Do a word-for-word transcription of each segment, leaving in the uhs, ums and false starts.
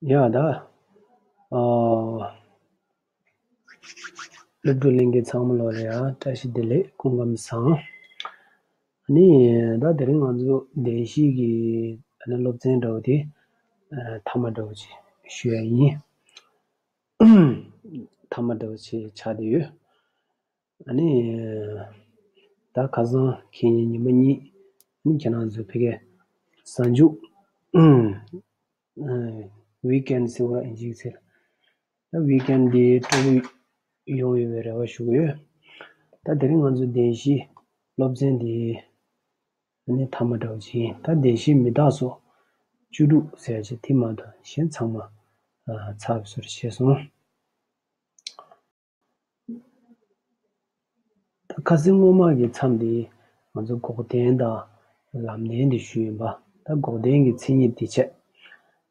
ཡ་ད། ཨ། སློབ་ཕྲུག་ལྷན་རྒྱས་ཚང་མ་ལོ་ལ་ཡ་བཀྲ་ཤིས་བདེ་ལེགས། སྐུ་ཁམས་བཟང་། ཨ་ནི། ད་དེ་རིང་ང་ཚོ་བདེན་བཞི་གི་ཨ་ནི་སློབ་ཚན་འདྲ་བོ་དེ་ཨ། མཐའ་མ་འདྲ་བོ་ཅིག་ཞུ་ཡ་ཡིན། མཐའ་མ་འདྲ་བོ་ཅིག་ཆགས་བསྡད་ཡོད། ཨ་ནི། ད་ཁ་སང་ཁེ་ཉིན་ཉི་མ་གཉིས། ཨ་ནི་ཁྱེད་རང་ཚོ་ཕ་གིའི་གཟའ་མཇུག་ཝིག་ཨེན་ཟེར་བ་ཨིན་ཇིའི་ཚིག་ད་ཝིག་ཨེན་འདི་སྤྲོ་པོ་ཡོང་ཡོད་པའི་རེ་བ་ཞུ་གི་ཡོད། ད་དེ་རིང་ང་ཚོ་བདེན་བཞི་སློབ་ཚན་འདི་ནི་མཐའ་མ་འདྲ་བོ་ཅིག་ཡིན། ད་བདེན་བཞི་མི་རྟག་སོགས་བཅུ་དྲུག་ཟེར་ཡ་ཅིག་དེ་མ་གཏོགས་གཞན་ཚང་མ་ཨ། ཚར་བའི་བཟོ་འདྲ་བྱས་སོང་། ད་ཁ་སང་སྔོན་མ་གི་མཚམས་འདི་ང་ཚོ་འགོག་བདེན་དང་ལམ་བདེན་འདི་ཞུས་ཡིན་པ། ད་འགོག་བདེན་གྱི་མཚན་ཉིད་འདི་བྱས།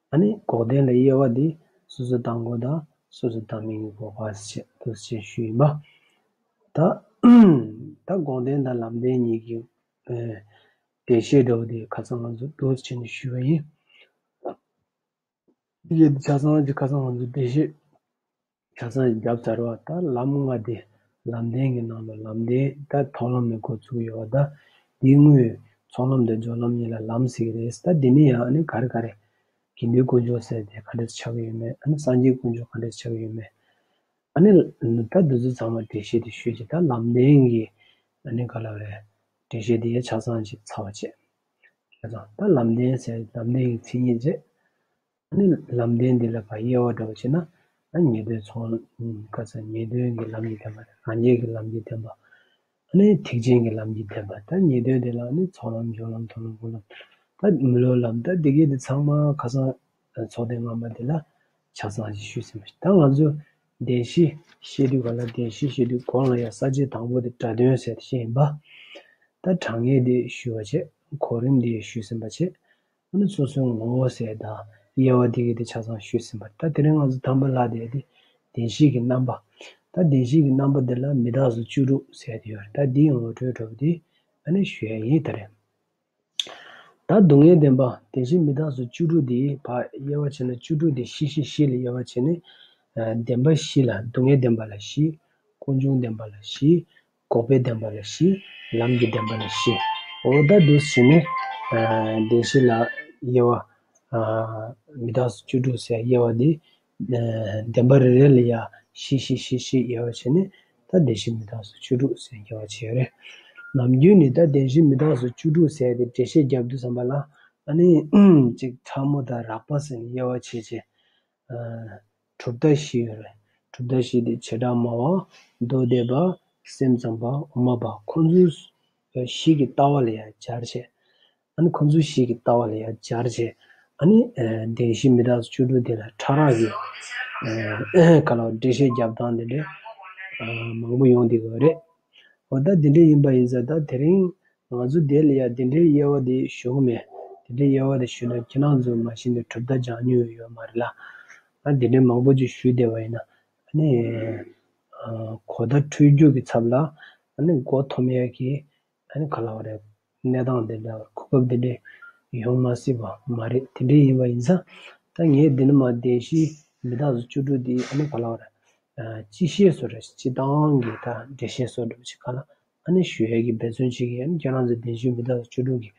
ཨ་ནི་འགོག་བདེན་ལ་དབྱེ་བ་འདི་སོ་སོ་ལྡང་དགོས་དང་སོ་སོ་ལྡང་མིན་གྱི་འགོག་པ་ཞེས་འདུག་ཅེས་ཞུས་ཡིན་པ། ད་ད་འགོག་བདེན་དང་ལམ་བདེན་གཉིས་ཀྱི་ཨ། འགྲེལ་བཤད་འདྲ་བོ་དེ་ཁ་སང་ང་ཚོ་འདུག་བྱས་ནས་ཞུས་པ་ཡིན། དེ་ཆ་ཚང་གི་ཁ་སང་ང་ཚོ་འགྲེལ་བཤད་ཆ་ཚང་ཞིག་བརྒྱབ་ཚར་བ། ད་ལམ་ལྔ་དེ་ལམ་བདེན་གྱི་ནང་དུ་ལམ་བདེན་ད་མཐོང་ལམ་ནས་འགོ་ཚུགས་ཡོད་པ། ད་འདིའི་དངོས་ཚོགས་ལམ་དང་སྦྱོར་ལམ་གཉིས་ལ་ལམ་ཟེར་གྱི་རེད། ད་འདི་ནི་ཡང་ཨ་ནི་ག་རེ་ག་རེ་དགེ་འདུན་དཀོན་མཆོག་ཟེར་དེ་ག་འདྲ་ཆགས་ཀྱི་ཡོད་མེད། ཨ་ནི་སངས་རྒྱས་དཀོན་མཆོག་ག་འདྲ་ཆགས་ཀྱི་ཡོད་མེད། ཨ་ནི་ད་འདི་ཚོ་ཚང་མ་འགྲེལ་བཤད་དེ་ཞུས་ཀྱི། ད་ལམ་བདེན་གྱི་ཨ་ནི་ག་ལ་རེད། འགྲེལ་བཤད་དེ་ཡང་ཆ་ཚང་ཅིག་ཚར་བ་བྱས། ཆ་ཚང་ད་ལམ་བདེན་ཟེར་ལམ་བདེན་གྱི་མཚན་ཉིད་བྱས། ཨ་ནི་ལམ་བདེན་འདི་ལ་ཕར་དབྱེ་བ་འདྲ་བོ་བྱས་ན། ཨ་ཉེ་དོན་ཚོགས་ལམ་ག་ཚ་ཉེ་དོན་གྱི་ལམ་གྱི་བདེན་པ། རང་རྒྱལ་གྱི་ལམ་གྱི་བདེན་པ། ཨ་ནི་ཐེག་ཆེན་གྱི་ལམ་གྱི་བདེན་པ། ད་ཉེ་དོན་དེ་ལ་ཨ་ནི་ཚོགས་ལམ་སྦྱོར་ལམ་མཐོང་ལམ་སྒོམ་ལམ། ད་མི་སློབ་ལམ། ད་འདི་གའི་དེ་ཚང་མ་ཁ་སང་ཚོགས་ཐེངས་སྔ་མ་དེ་ལ་ཆ་ཚང་ཞིག་ཞུས་ཟིན་པ་ཞིག་ད་ང་ཚོ་བདེན་བཞི་བཤད་དུས་ག་ལ་བདེན་བཞི་བཤད་དུས་གོང་ལ་ཡང་ས་བཅད་དང་པོ་དེ་སྒྲ་དོན་ཟེར་དེ་བཤད་ཡིན་པ། ད་དྲང་ངེས་དེ་ཞུས་པ་བྱས། གོ་རིམ་དེ་ཞུས་ཟིན་པ་བྱས། ཨ་ནི་སོ་སོའི་ངོ་བོ་ཟེར་དང་དབྱེ་བ་དེ་གི་དེ་ཆ་ཚང་ཞུས་ཟིན་པ། ད་དེ་རིང་ང་ཚོ་དང་པོ་ལ་དེ་དེ་བདེན་བཞི་གི་རྣམ་པ། ད་བདེན་བཞི་གི་རྣམ་པ་འདི་ལ་མི་རྟག་སོགས་བཅུ་དྲུག་ཟེར་དེ་ཡོད་རེད། ད་འདིའི་ངོ་སྤྲོད་འདྲ་བོ་དེ་ཨ་ནི་ཞུ་ཡ་ཡིན། ད་རེད། ད་སྡུག་བསྔལ་བདེན་པ་བདེན་བཞི་མི་རྟག་སོགས་བཅུ་དྲུག་དེ་ཕར་དབྱེ་བ་ཕྱེ་ན་བཅུ་དྲུག་དེ་བཞི་བཞི་བཞི་ལ་དབྱེ་བ་ཕྱེ་ནས། ཨ། བདེན་པ་བཞི་ལ་སྡུག་བསྔལ་བདེན་པ་ལ་བཞི། ཀུན་འབྱུང་བདེན་པ་ལ་བཞི། འགོག་པའི་བདེན་པ་ལ་བཞི། ལམ་གྱི་བདེན་པ་ལ་བཞི། འོ་ད་འདུག་སེ་བྱས་ནས། ཨ། བདེན་བཞི་ལ་དབྱེ་བ། ཨ། མི་རྟག་སོགས་བཅུ་དྲུག་ཟེར་དབྱེ་བ་འདི། ཨ། བདེན་པ་རེ་རེ་ལ་ཡ་བཞི་བཞི་བཞི་བཞི་དབྱེ་བ་བྱས་ནས། ད་བདེན་བཞི་མི་རྟག་སོགས་བཅུ་དྲུག་ཟེར་དབྱེ་བ་ཕྱེ་ཡོད་རེད། ནམ་རྒྱུན་ནི་ད་བདེན་བཞི་མི་རྟག་སོགས་བཅུ་དྲུག་ཟེར་ཏེ་འགྲེལ་བཤད་རྒྱབ་དུས་ཙམ་པ་ལ། ཨ་ནི་ཅིག་ཕྲ་མོ་དང་རགས་པ་ཟེར་ནས་དབྱེ་བ་ཕྱེ་བྱས། ཨ། གྲུབ་མཐའ་བཞི་ཡོད་རེད། གྲུབ་མཐའ་བཞི་དེ་བྱེ་བྲག་སྨྲ་བ། མདོ་སྡེ་པ། སེམས་ཙམ་པ། དབུ་མ་པ། ཁོང་ཚོ་བཞི་གི་ལྟ་བ་ལ་ཡང་སྦྱར་བྱས། ཨ་ནི་ཁོང་ཚོ་བཞི་གི་ལྟ་བ་ལ་ཡང་སྦྱར་བྱས། ཨ་ནི། ཨ། བདེན་བཞི་མི་རྟག་སོགས་བཅུ་དྲུག་དེ་ལ་ཕྲ་རགས་ཀྱི། ཨ། ག་ལ་འགྲེལ་བཤད་རྒྱབ་སྟངས་དེ་འདྲ། ཨ། མང་པོ་ཡོང་བསྡད་ཡོད་རེད། འོ་ད་དེ་འདྲ་ཡིན་པ་ཡིན་ཙང་ད་དེ་རིང་ང་ཚོ་དེ་ལ་ཡ་དེ་འདྲའི་དབྱེ་བ་དེ་ཞུ་གི་མེད། དེ་འདྲའི་དབྱེ་བ་དེ་ཞུས་ན་ཁྱེད་རང་ཚོ་མ་གཞི་ནས་གྲུབ་མཐའ་སྦྱང་མྱོང་ཡོད་མ་རེད་ལ། ཨ། དེ་འདྲའི་མང་པོ་ཅིག་ཞུས་བསྡད་པ་ཡིན་ན། ཨ་ནི། ཨ། གོ་བརྡ་འཕྲོད་རྒྱུ་གི་ཚབ་ལ། ཨ་ནི་མགོ་འཐོམ་ཡས་ཀྱི། ཨ་ནི་ག་ལ་བ་རེད། གནས་སྟངས་དེ་འདྲ་གོ་སྐབས་དེ་འདྲ་ཡོང་མ་སྲིད་པ་མ་རེད། དེ་འདྲ་ཡིན་པ་ཡིན་ཙང་། ད་ངས་འདི་ནས་མར་བདེན་བཞི་མི་རྟག་སོགས་བཅུ་དྲུག་དེ་ཨ་ནི་ག་ལ་བ་རེད། ཨ། སྤྱི་བཤད་བཟོ་འདྲ། སྤྱིར་བཏང་གི་ད་འགྲེལ་བཤད་བཟོ་འདྲ་ཅིག་ག་ལ། ཨ་ནི་ཞུ་ཡས་ཀྱི་འབད་བརྩོན་བྱེད་ཀྱི་ཡིན། ཁྱེད་རང་ཚོ་བདེན་བཞི་མི་རྟག་སོགས་བཅུ་དྲུག་གི་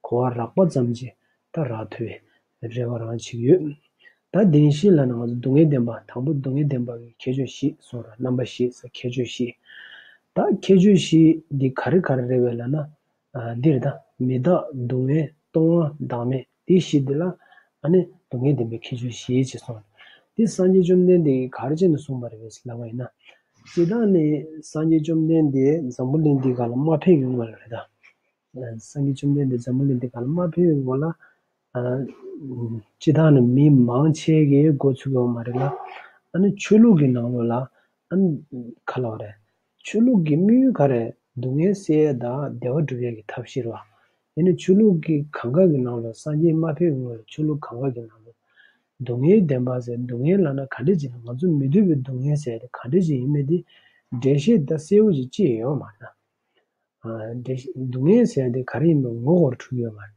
གོ་བ་རགས་པ་ཙམ་ཅིག་ད་རག་ཐུབ་པའི་རེ་བ་རང་བྱེད་ཀྱི་ཡོད། ད་བདེན་བཞི་ལབ་ན་ང་ཚོ་སྡུག་བསྔལ་བདེན་པ། དང་པོ་སྡུག་བསྔལ་བདེན་པ་གི་ཁྱད་ཆོས་བཞི་གསུངས་ར། རྣམ་པ་བཞི་ཟེར་ཁྱད་ཆོས་བཞི། ད་ཁྱད་ཆོས་བཞི་འདི་ག་རེ་ག་རེ་རེད་པས་ལབ་ན། ཨ། འདི་རེད། ད་མི་རྟག་སྡུག་བསྔལ་སྟོང་པ་བདག་མེད་འདི་བཞི་འདི་ལ། ཨ་ནི་སྡུག་བསྔལ་བདེན་པའི་ཁྱད་ཆོས་བཞི་ཅེས་གསུངས། འདི་སངས་རྒྱས་བཅོམ་ལྡན་འདས་ཀྱིས་ག་རེ་བྱས་ནས་གསུངས་པ་རེད་པས་ལབ་པ་ཡིན་ན། སྤྱིར་བཏང་ནི་སངས་རྒྱས་བཅོམ་ལྡན་འདས་འཛམ་བུ་གླིང་འདི་སྒང་ལ་མ་ཕེབས་ཡོང་བ་རེད་ད། སངས་རྒྱས་བཅོམ་ལྡན་འདས་འཛམ་བུ་གླིང་འདི་སྒང་ལ་མ་ཕེབས་ཡོང་བ་ལ། ཨ། སྤྱིར་བཏང་ནི་མི་མང་ཆེ་གིས་མགོ་ཚོད་ཡོད་མ་རེད་ལ། ཨ་ནི་ཆོས་ལུགས་ཀྱི་ནང་ལོགས་ལ། ཨ་ནི་ག་ལ་བ་རེད། ཆོས་ལུགས་ཀྱི་དམིགས་ཡུལ་ག་རེ། སྡུག་བསྔལ་སེལ་ཡས་དང་བདེ་བ་སྒྲུབ་ཡས་ཀྱི་ཐབས་ཤེས་རེད་པ། ཡིན་ནའི་ཆོས་ལུགས་ཀྱི་གང་ག་གི་ནང་ལོགས། སངས་རྒྱས་མ་ཕེབས་སྔོན་ལ་ཆོས་ལུགས་གང་ག་གི་ནང་ལོགས། སྡུག་བསྔལ་བདེན་པ་ཟེར། སྡུག་བསྔལ་ལབ་ན་ག་འདྲ་ཅིག་ཡིན། ང་ཚོ་མི་འདོད་པའི་སྡུག་བསྔལ་ཟེར་དེ་ག་འདྲ་ཅིག་ཡིན་མིན་དེ་འགྲེལ་བཤད་ད་གསལ་པོ་ཅིག་ཅི་ཡང་ཡོད་མ་རེད་ད། ཨ། འགྲེལ། སྡུག་བསྔལ་ཟེར་དེ་ག་རེ་ཡིན་པའི་ངོ་ཧོར་འཁྲུལ་ཡོད་མ་རེད།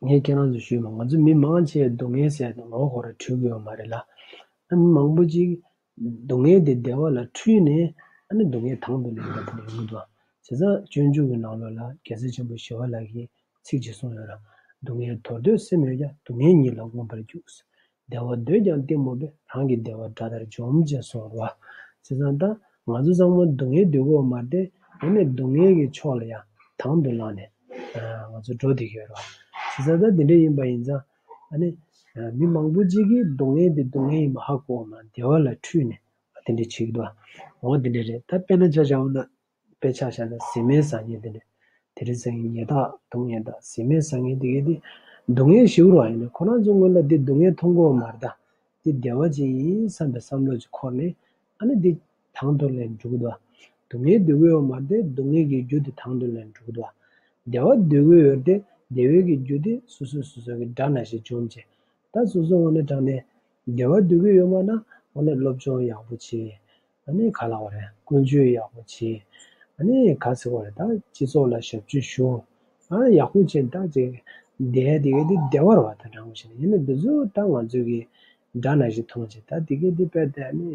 ངས་ཁྱེད་རང་ཚོ་ཞུས་མ། ང་ཚོ་མི་མང་ཆེ་སྡུག་བསྔལ་ཟེར་དུས་ངོ་ཁོ་རང་འཁྲུལ་གི་ཡོད་མ་རེད་ལ། ཨ་ནི་མང་པོ་ཅིག་སྡུག་བསྔལ་དེ་བདེ་བ་ལ་འཁྲུལ་ནས་ཨ་ནི་སྡུག་བསྔལ་དང་དུ་ལེན་པ་དེ་ཡོང་གི་འདུག། བྱས་ཙང་སྤྱོད་འཇུག་གི་ནང་ལོགས་ལ་རྒྱལ་སྲས་ཆེན་པོ་ཞི་བ་ལྷ་གིས་ཚིག་ཅིག་གསུངས་ཡོད་ར། སྡུག་བསྔལ་དོར་འདོད་སེམས་ཡོད་ཀྱང་། སྡུག་བསྔལ་ཉིད་ལ་མངོན་པར་རྒྱུག། བདེ་བ་འདོད་ཀྱང་གཏི་མུག་པས། རང་གི་བདེ་བ་དགྲ་ལྟར་འཇོམས། ཅེས་གསུངས་ར། བྱས་ཙང་ད་ང་ཚོ་ཚང་མ་སྡུག་བསྔལ་འདོད་ཀྱི་ཡོད་མ་རེད་དེ། ཡིན་ནའི་སྡུག་བསྔལ་གྱི་ཕྱོགས་ལ་ཡང་དང་དུ་བླངས་ནས་ང་ཚོ་འགྲོ་བསྡད་ཀྱི་ཡོད་ར། བྱས་ཙང་ད་འདི་འདྲ་ཡིན་པ་ཡིན་ཙང་ཨ་ནི། མི་མང་པོ་ཅིག་གིས་སྡུག་བསྔལ་དེ་སྡུག་བསྔལ་ཡིན་པ་ཧ་གོ་བ་མ། བདེ་བ་ལ་འཁྲུལ་ནས་དེ་འདྲ་བྱེད་ཀྱི་འདུག། འོ་དེ་འདྲ་རེད། ད་དཔེར་ན་ཆ་བཞག་པ་ན། དཔེ་ཆ་བཞག་ན་བཟི་སྨན་ཟ་མཁན་དེ་འདྲ། དེ་རིང་ཟ་མཁན་ཉལ་ཐག་འཐུང་མཁན་དང་བཟི་སྨན་ཟ་མཁན་དེ་གས་དེ་སྡུག་བསྔལ་ཞིག་རེད་བ། ཡིན་ནའི་ཁོ་རང་ཚོའི་ངོས་ལ་དེ་སྡུག་བསྔལ་མཐོང་གི་ཡོད་མ་རེད་ད། དེ་བདེ་བ་ཅིག་ཡིན་བསམ་པའི་བསམ་བློ་ཅིག་འཁོར་ནས་ཨ་ནི་དེ་དང་དུ་ལེན་འགྲོ་གི་འདུག། སྡུག་བསྔལ་འདོད་ཀྱི་ཡོད་མ་རེད་དེ། སྡུག་བསྔལ་གྱི་རྒྱུ་དེ་དང་དུ་ལེན་འགྲོ་གི་འདུག། བདེ་བ་འདོད་ཀྱི་ཡོད་དེ། བདེ་བའི་གི་རྒྱུ་དེ་སོ་སོ་སོ་སོ་གི་དགྲ་ནང་བཞིན་འཇོམས་བྱས། ད་སོ་སོ་འོ་ན་དྲང་ནས་བདེ་བ་འདོད་ཀྱི་ཡོད་མ་ན་འོ་ན་སློབ་སྦྱོང་ཡག་པོ་བྱེད། ཨ་ནི་ག་ལབ་དགོས་རེད། ཀུན་སྤྱོད་ཡག་པོ་བྱེད། ཨ་ནི་ག་ཟེར་དགོས་རེད། ད་སྤྱི་ཚོགས་ལ་ཞབས་ཕྱི་ཞུ། ཨ་ཡག་པོ་བྱེད། ད་ཅིག་བདེ་དེ་གས་དེ་བདེ་བ་རེད་བ། ད་དྲང་པོ་བྱས་ན། ཡིན་ནའི་འདི་ཚོ་ད་ང་ཚོའི་གི་དགྲ་ནང་བཞིན་མཐོང་བྱས། ད་དེ་གས་དེ་དཔེ་དེ་ཨ་ནི་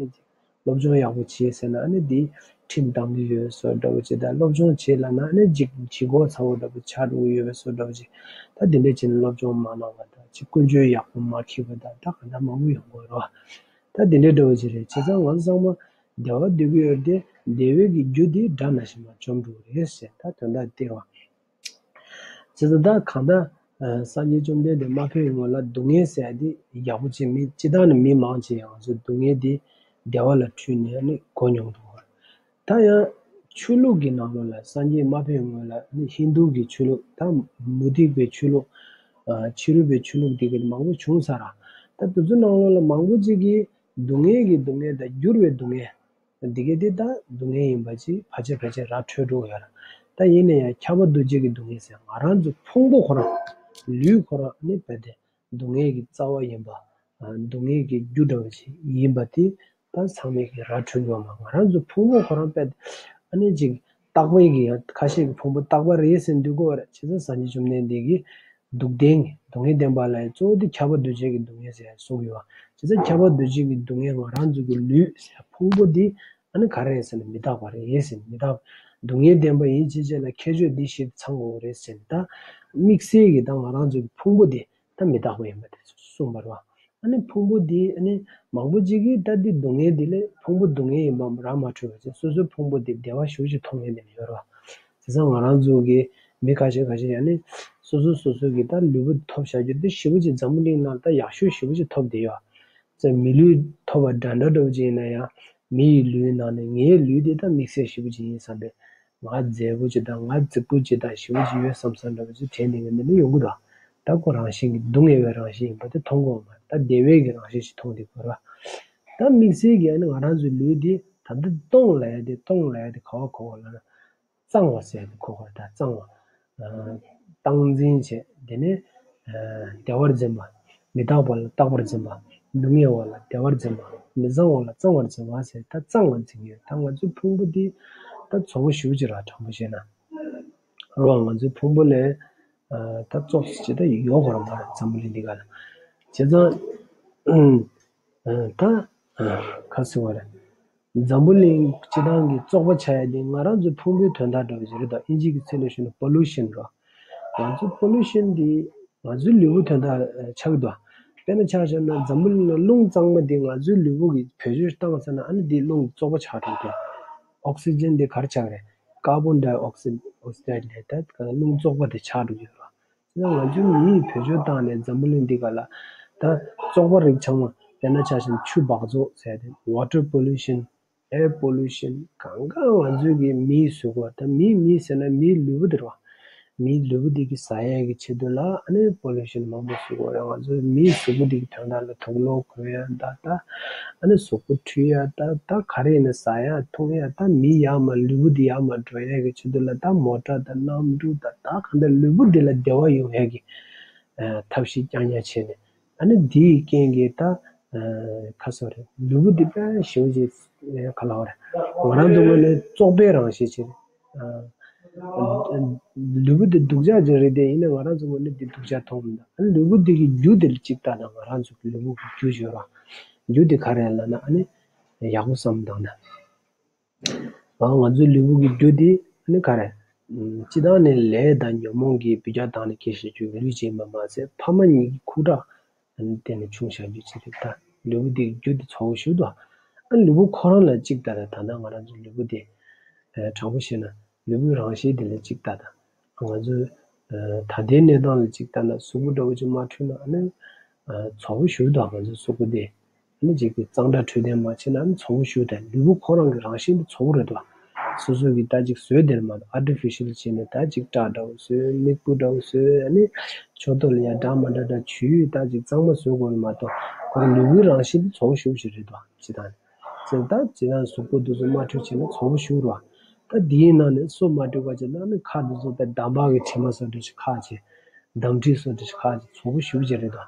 སློབ་སྦྱོང་ཡག་པོ་བྱེད་ཟེར་ན་ཨ་ནི་འདི་ཁྲིམས་བཏང་གི་ཡོད་བཟོ་འདྲ་པོ་ཅིག། ད་སློབ་སྦྱོང་བྱེད་ལབ་ན་ཨ་ནི་ལྗིད་ལྗིད་ཁོག་ཚ་པོ་འདྲ་པོ་ཆགས་འགྲོ་གི་ཡོད་པའི་བཟོ་འདྲ་པོ་ཅིག། ད་དེ་འདྲ་བྱས་ན་སློབ་སྦྱོང་མ་གནང་བ་དང་། ཅིག་ཀུན་སྤྱོད་ཡག་པོ་མ་འཁྱེར་བ་དང་། ད་ག་འདྲ་མང་པོ་ཡོང་གི་རེད་བ། ད་དེ་འདྲ་འདྲ་པོ་ཅིག་རེད། བྱས་ཙང་ང་ཚོ་ཚང་མ་བདེ་བ་འདོད་ཀྱི་ཡོད་དེ། བདེ་བའི་གི་རྒྱུ་དེ་དགྲ་ནང་བཞིན་མ་འཇོམས་འགྲོ་གི་རེད་ཟེར། ད་དོན་དག་དེ་རེད་བ། བྱས་ཙང་ད་གང་ལྟར་སངས་རྒྱས་བཅོམ་ལྡན་འདས་མ་ཕེབས་པའི་སྔོན་ལ་སྡུག་བསྔལ་ཟེར་ཡ་དེ་ཡག་པོ་ཅིག་མི། སྤྱིར་བཏང་ནས་མི་མང་ཆེ་ང་ཚོ་སྡུག་བསྔལ་དེ་བདེ་བ་ལ་འཁྲུལ་ནས་ནི་གོ་མྱོང་འདུག། ད་ཡང་ཆོས་ལུགས་ཀྱི་ནང་ལོགས་ལ་སངས་རྒྱས་མ་ཕེབས་པའི་སྔོན་ལ་ནི་ཧིན་རྡུ་གི་ཆོས་ལུགས། ད་མུ་སྟེགས་པའི་ཆོས་ལུགས། ཕྱི་རོལ་པའི་ཆོས་ལུགས་དེ་ག་མང་པོ་བྱུང་ཚར་ར། ད་དེ་ཚོའི་ནང་ལོགས་ལ་མང་པོ་ཅིག་གིས་སྡུག་བསྔལ་གྱི་སྡུག་བསྔལ་དང་འགྱུར་བའི་སྡུག་བསྔལ། འདི་ག་དེ་ད་སྡུག་བསྔལ་ཡིན་པ་ཅིག་ཕལ་ཆེར་ཕལ་ཆེར་ར་འཕྲོད་འགྲོ་ཡོད་ར། ད་ཡིན་ན་ཡང་ཁྱབ་པ་འདུ་བྱེད་ཀྱི་སྡུག་བསྔལ་ཟེར། ང་རང་ཚོ་ཕུང་པོ་ཁོ་རང་། ལུས་ཁོ་རང་ནི་རྦད་དེ་སྡུག་བསྔལ་གྱི་རྩ་བ་ཡིན་པ། སྡུག་བསྔལ་གྱི་རྒྱུ་འདྲ་བ་ཅིག་ཡིན་པ་དེ་ད་ཚང་མས་ཀྱི་ར་འཕྲོད་འགྲོ་མ། ང་རང་ཚོ་ཕུང་པོ་ཁོ་རང་རྦད་དེ་ཨ་ནི་ཅིག་རྟག་པའི་གི། ཡང་ཁ་ཤས་ཀྱི་ཕུང་པོ་རྟག་པ་རེད་ཟེར་འདུག་གོ་ར། བྱས་ཙང་སངས་རྒྱས་བཅོམ་ལྡན་འདས་ཀྱིས་སྡུག་བདེན། སྡུག་བསྔལ་བདེན་པ་ལ་ཡང་གཙོ་བོ་དེ་ཁྱབ་པ་འདུ་བྱེད་ཀྱི་སྡུག་བསྔལ་ཟེར་གསུངས་ཡོད་པ། བྱས་ཙང་ཁྱབ་པ་འདུ་བྱེད་ཀྱི་སྡུག་བསྔལ། ང་རང་ཚོ་གི་ལུས་ཟེར་ཕུང་པོ་འདི་ཨ་ནི་ག་རེ་རེད་ཟེར་ན་མི་རྟག་པ་རེད་ཟེར། མི་རྟག་པ། སྡུག་བསྔལ་བདེན་པ་ཡིན་ཕྱིན་ཆད་ལ་ཁྱད་ཆོས་འདི་བཞི་ཚང་དགོས་རེད་ཟེར་ནས། ད་དམིགས་བསལ་གྱི་ད་ང་རང་ཚོ་གི་ཕུང་པོ་འདི་ད་མི་རྟག་པ་ཡིན་པ་དེ་གསུངས་པ་རེད་བ། ཨ་ནི་ཕུང་པོ་འདི་ཨ་ནི་མང་པོ་ཅིག་གིས་ད་འདི་སྡུག་བསྔལ་འདི་ལས་ཕུང་པོ་སྡུག་བསྔལ་ཡིན་པ་ར་མ་འཕྲོད་པ་བྱས། སོ་སོའི་ཕུང་པོ་འདི་བདེ་བ་ཞེ་པོ་ཅིག་མཐོང་མཁན་དེ་འདྲ་ཡོད་རེད་བ། བྱས་ཙང་ང་རང་ཚོ་གི་མི་ཁ་ཤས་ཁ་ཤས་ཡང་ནི་སོ་སོ་སོ་སོ་གི་ད་ལུས་པོ་ཐོབ་བཞག་རྒྱུ་དེ་ཞེ་པོ་ཅིག་འཛམ་བུ་གླིང་ནང་ད་ཡག་ཤོས་ཞེ་པོ་ཅིག་ཐོབ་བསྡད་ཡོད། ཙང་མི་ལུས་ཐོབ་པ་འདྲ་འདྲ་འདྲ་པོ་ཅིག་ཡིན་ན་ཡང་། མི་ཡི་ལུས་ནང་ནས་ངའི་ལུས་དེ་ད་དམིགས་བསལ་ཞེ་པོ་ཅིག་ཡིན་བསམ་པའི། ང་མཛེས་པོ་ཅིག་དང་། ང་རྫིག་པོ་ཅིག་དང་། ཞེ་པོ་ཅིག་ཡོད་བསམ་བསམ་འདྲ་པོ་ཅིག་དྲན་ནས་ངས་འདི་འདྲ་ཡོང་གི་འདུག། ད་ཁོ་རང་བཞིན་གྱི་སྡུག་བསྔལ་བའི་རང་བཞིན་ཡིན་པ་དེ་མཐོང་གི་ཡོད་མ་རེད། ད་བདེ་བའི་གི་རང་བཞིན་ཞིག་མཐོང་བསྡད་ཀྱི་ཡོད་རེད་བ། ད་དམིགས་བསལ་གྱི་ཨ་ནི་ང་རང་ཚོའི་ལུས་འདི་ད་ལྟ་སྟོང་ལབ་ཡ་དེ། སྟོང་ལབ་ཡ་དེ་ག་པར་གོ་དགོས་ལབ་ན། གཙང་བ་ཟེར་ཡ་དེ་གོ་དགོས་རེད། ད་གཙང་བ། སྟངས་འཛིན་བྱས། དེ་ནས་བདེ་བར་འཛིན་པ། མི་རྟག་པ་ལ་རྟག་པར་འཛིན་པ། སྡུག་བསྔལ་བ་ལ་བདེ་བར་འཛིན་པ། མི་གཙང་བ་ལ་གཙང་བར་འཛིན་པ་ཟེར། ད་གཙང་བ་འཛིན་ཡོད། ད་ང་ཚོའི་ཕུང་པོ་འདི་ད་བཙོག་པ་ཞེ་པོ་ཅིག་རེད་བ། དྲང་པོ་བཤད་ན། རེད་བ། ང་ཚོའི་ཕུང་པོ་ལས་ད་བཙོག་ཅིག་ད་ཡོད་དགོས་རེད་མ་རེད། འཛམ་བུ་གླིང་འདི་ག་ལ། བྱས་ཙང་ད་ག་ཟེར་བ་རེད། འཛམ་བུ་གླིང་སྤྱིར་བཏང་གི་བཙོག་པ་ཆགས་ཡ་དེ་ང་རང་ཚོའི་ཕུང་པོའི་དོན་དག་འདྲ་བོ་ཞིག་རེད་དོ། ཨིན་ཇི་གི་ཚིག་ལ་ཞུས་ན་pollution་རེད། ང་ཚོ་pollution་འདི་ང་ཚོའི་ལུས་པོའི་དོན་དག་ཆགས་ཀྱི་འདུག། དཔེར་ན་ཆ་བཞག་ན་འཛམ་བུ་གླིང་ལ་རླུང་གཙང་མ་འདི་ང་ཚོའི་ལུས་པོ་གིས་བེད་སྤྱོད་བཏང་ཟེར་ན་ཨ་ནི་འདི་རླུང་བཙོག་པ་ཆགས་འགྲོ་གི་འདུག། oxygen་འདི་ག་རེ་ཆགས་རེད། carbon dioxide oxide་ལས་ད་རླུང་བཙོག་པ་དེ་ཆགས་འགྲོ་གི་འདུག། ང་ཚོའི་མིས་བེད་སྤྱོད་བཏང་ནས་འཛམ་བུ་གླིང་འདི་ག་ལ་ད་བཙོག་པ་རིགས་ཚང་མ། དཔེར་ན་ཆ་བཞག་ན་ཆུ་འབག་བཙོག་ཟེར་ཏེ། water pollution, air pollution། གང་ག་ང་ཚོའི་གི་མིའི་གཟུགས་པོ། ད་མི་མི་ཟེར་ན་མིའི་ལུས་པོ་དེ་རེད་བ། མིའི་ལུས་པོ་འདི་གི་ཟ་ཡས་ཀྱི་ཆེད་དུ་ལ་ཨ་ནི་pollution་མང་པོ་བཟོ་གི་ཡོད་རེད། ང་ཚོའི་མིའི་གཟུགས་པོ་འདི་གི་དོན་དག་ལ་དུག་ལོག་གོན་ཡ་ད་ད་ཨ་ནི་གཟུགས་པོ་འཁྲུད་ཡ་ད་ད་ག་རེ་ཡིན་ན་ཟ་ཡ་འཐུང་ཡ། ད་མི་ཡར་མར་ལུས་པོ་འདི་ཡར་མར་འགྲོ་ཡ་གི་ཆེད་དུ་ལ་ད་མོ་ཊ་ད་གནམ་གྲུ་ད་ད་གང་ལྟར་ལུས་པོ་འདི་ལ་བདེ་བ་ཡོང་ཡ་གི་ཐབས་ཤེས་རྐྱང་རྐྱང་བྱས་ནས། ཨ་ནི་འདིའི་རྐྱེན་གྱིས་ད་ཁ་སོ་རེད། ལུས་པོ་འདི་དཔེ་ཞེ་པོ་ཅིག་ག་ལབ་རེད། ང་རང་ཚོ་ངོས་ནས་བཙོག་པའི་རང་བཞིན་ཅིག་རེད། ལུས་པོ་དེ་སྡུག་ཅག་ཅིག་རེད་དེ། ཡིན་ན་ང་རང་ཚོ་ངོས་ནས་དེ་སྡུག་ཅག་མཐོང་མི་འདུག་ཨ་ནི་ལུས་པོ་དེ་གི་རྒྱུ་དེ་ལ་གཅིག་ལྟ་ན། ང་རང་ཚོ་གི་ལུས་པོ་གི་རྒྱུ་ཡོད་ར། རྒྱུ་དེ་ག་རེ་ལབ་ན་ཨ་ནི་ཡག་པོ་བསམ་བཏང་ན། ང་ང་ཚོའི་ལུས་པོ་གི་རྒྱུ་དེ་ཨ་ནི་ག་རེ། སྤྱི་བཏང་ནས་ལས་དང་ཉོན་མོངས་ཀྱི་བུ་ག་བཏང་ནས་སྐྱེ་བཞག་རྒྱུ་ལུས་ཅིག་ཡིན་པ་མ་ཟད། ཕ་མ་གཉིས་ཀྱི་ཁུག་དྲག་ཨ་ནི་བརྟེན་ནས་བྱུང་བཞག་རྒྱུ་ཅིག་རེད་ད། ལུས་པོ་དེ་རྒྱུ་དེ་ཚ་པོ་ཞེ་པོ་འདུག་ཨ་ནི་ལུས་པོ་ཁོ་རང་ལ་གཅིག་ལྟ་ན། ད་ལྟ་ང་རང་ཚོ་ལུས་པོ་དེ་དྲང་པོ་བཤད་ན་ལུས་པོའི་རང་བཞིན་དེ་ལ་གཅིག་ལྟ་ན། ང་ཚོའི་ད་ལྟའི་གནས་སྟངས་ལ་གཅིག་ལྟ་ན། གཟུགས་པོ་འདྲ་པོ་ཅིག་མ་འཁྲུད་ན་ཨ་ནི་ཚ་པོ་ཞེ་པོ་འདུག་ང་ཚོའི་གཟུགས་པོ་དེ་ཨ་ནི་གཅིག་གི་གཙང་སྦྲ་འཕྲོད་བསྟེན་མ་བྱས་ན་ཨ་ནི་ཚ་པོ་ཞེ་པོ་དང་། ལུས་པོ་ཁོ་རང་གི་རང་བཞིན་དེ་ཚ་པོ་རེད་འདུག་སོ་སོ་གིས་ད་ཅིག་བཟོས་བསྡད་མ་གཏོགས། ཨར་ཊི་ཕི་ཤལ་བྱས་ནས་ད་ཅིག་སྐྲ་འདྲ་པོ་བཟོས། མིག་སྤུ་འདྲ་པོ་བཟོས། ཨ་ནི་ཕྱོགས་གཏོགས་ལ་ཡ་འདྲ་མ་འདྲ་འདྲ་བྱུས་ད་ཅིག་གཙང་མ་བཟོ་དགོས་ནི་མ་གཏོགས། ཁོ་རང་ལུས་པོའི་རང་བཞིན་དེ་ཚ་པོ་ཞེ་པོ་ཞིག་རེད་འདུག་སྤྱི་བཏང་ནས། ད་སྤྱི་བཏང་གཟུགས་པོ་འདི་ཚོ་མ་འཁྲུད་བྱས་ན་ཚ་པོ་ཞེ་པོ་རེད་བ། ད་འདིའི་ནང་ནས་སོ་མ་འཁྲུད་པ་བྱས་ན་ཨ་ནི་ཁ་འདི་ཚོ་ད་འདམ་བག་གི་དྲི་མ་བཟོ་འདྲ་ཞིག་ཁ་བྱས། འདམ་འཁྲུད་བཟོ་འདྲ་ཞིག་ཁ་བྱས། ཚ་པོ་ཞེ་པོ་ཅིག་རེད་འདུག་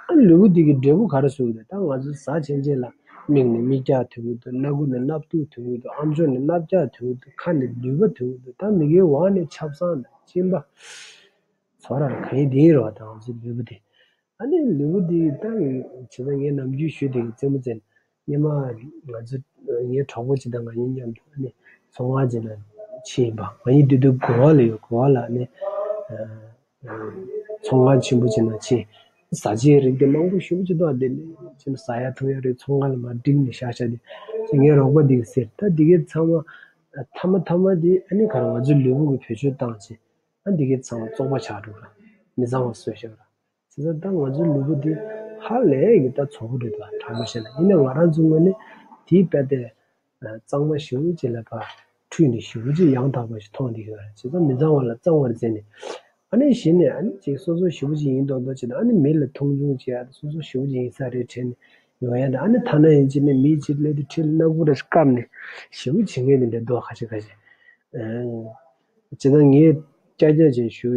ཨ་ནི་ལུས་པོ་འདི་གི་འབྲས་བུ་ག་རེ་བཟོ་གི་རེད། ད་ང་ཚོ་ཟ་ཆེན་ཆེན་ལ་མིག་ནས་མིག་རྒྱགས་ཐོན་གྱི་འདུག་སྣ་ཁུག་ནས་སྣབས་ཐུག་ཐོན་གྱི་འདུག་ཨམ་ཅོག་ནས་སྣབས་རྒྱགས་ཐོན་གྱི་འདུག་ཁ་ནས་ལུད་པ་ཐོན་གྱི་འདུག་ད་མི་གའི་འོག་ནས་ཆབ་གསང་དང་གཅིན་པ། ཚོ་ར་ག་ཡིན་དེ་ཡིན་རེད་བ། ད་ང་ཚོའི་ལུས་པོ་དེ། ཨ་ནི་ལུས་པོ་འདི་ད་བྱས་ཙང་ངས་ནམ་རྒྱུན་ཞུ་དེ་གི་རྩེད་མོ་རྩེ་ནས། སྔོན་མ་ང་ཚོ་ངའི་གྲོགས་པོ་ཅིག་དང་ང་གཉིས་མཉམ་དུ་ཨ་ནི་ཚོང་ཁང་ཅིག་ནང་ཕྱིན་ཡིན་པ། ང་གཉིས་དེ་དུས་གོ་བ་ལ་ཡོད། གོ་བ་ལ་ཨ་ནི་ཚོང་ཁང་ཆེན་པོ་ཅིག་ནང་ཕྱིན། ཟ་བྱེད་རིགས་དེ་མང་པོ་ཞེ་པོ་ཅིག་འདུག་དེ་ནས་ཕྱིན་ཟ་ཡ་འཐུང་ཡ་རིགས་ཚོང་ཁང་ལ་མར་བསྒྲིགས་ནས་བཞག་བཞག་དེ། ངའི་རོགས་པ་དེ་གིས་ཟེར། ད་དེ་གའི་ཚང་མ་མཐའ་མ་མཐའ་མ་དེ་ཨ་ནི་ག་རེ་ང་ཚོའི་ལུས་པོ་གི་བེད་སྤྱོད་བཏང་བྱས། ཨ་འདི་གའི་ཚང་མ་བཙོག་པ་ཆགས་འགྲོ་ར། མི་གཙང་བ་བཟོས་བཞག་ར། བྱས་ཙང་ད་ང་ཚོའི་ལུས་པོ་འདི་ཧ་ལས་ཀྱི་ད་ཚ་པོ་རེད་འདུག་དྲང་པོ་བཤད་ན། ཡིན་ནའང་ང་རང་ཚོའི་ངོས་ནས་དེའི་དཔེ་དེ་གཙང་མ་ཞེ་པོ་ཅིག་ལ་ཕར་འཁྲུད་ནས་ཞེ་པོ་ཅིག་ཡང་དག་པ་ཞིག་མཐོང་བསྡད་ཀྱི་ཡོད་རེད། བྱས་ཙང་མི་གཙང་བ་ལ་གཙང་བར་བརྩིས་ནས། ཨ་ནི་གཞི་ནས་ཨ་ནི་ཅིག་སོ་སོ་ཞེ་པོ་ཅིག་ཡིན་མདོག་མདོག་བྱས་ནས། ཨ་ནི་མི་ལ་མཐོང་ཆུང་བྱེད་ཡ་དང་། སོ་སོ་ཞེ་པོ་ཅིག་ཡིན་ས་རེད་དྲན་ནས་ཡོང་ཡ་དང་། ཨ་ནི་ཐ་ན་ཡིན་གཅིག་ནས་མི་གཅིག་སླེབས་དུས་འཁྲིས་ལ་སྣ་ཁུག་འདྲ་ཞིག་བཀབ་ནས་ཞེ་པོ་བྱེད་མཁན་དེ་འདྲ་འདུག་ཁ་ཤས་ཁ་ཤས། ཨ། བྱས་ཙང་ངས་ཀྱག་ཀྱག་བྱས་ཞུས་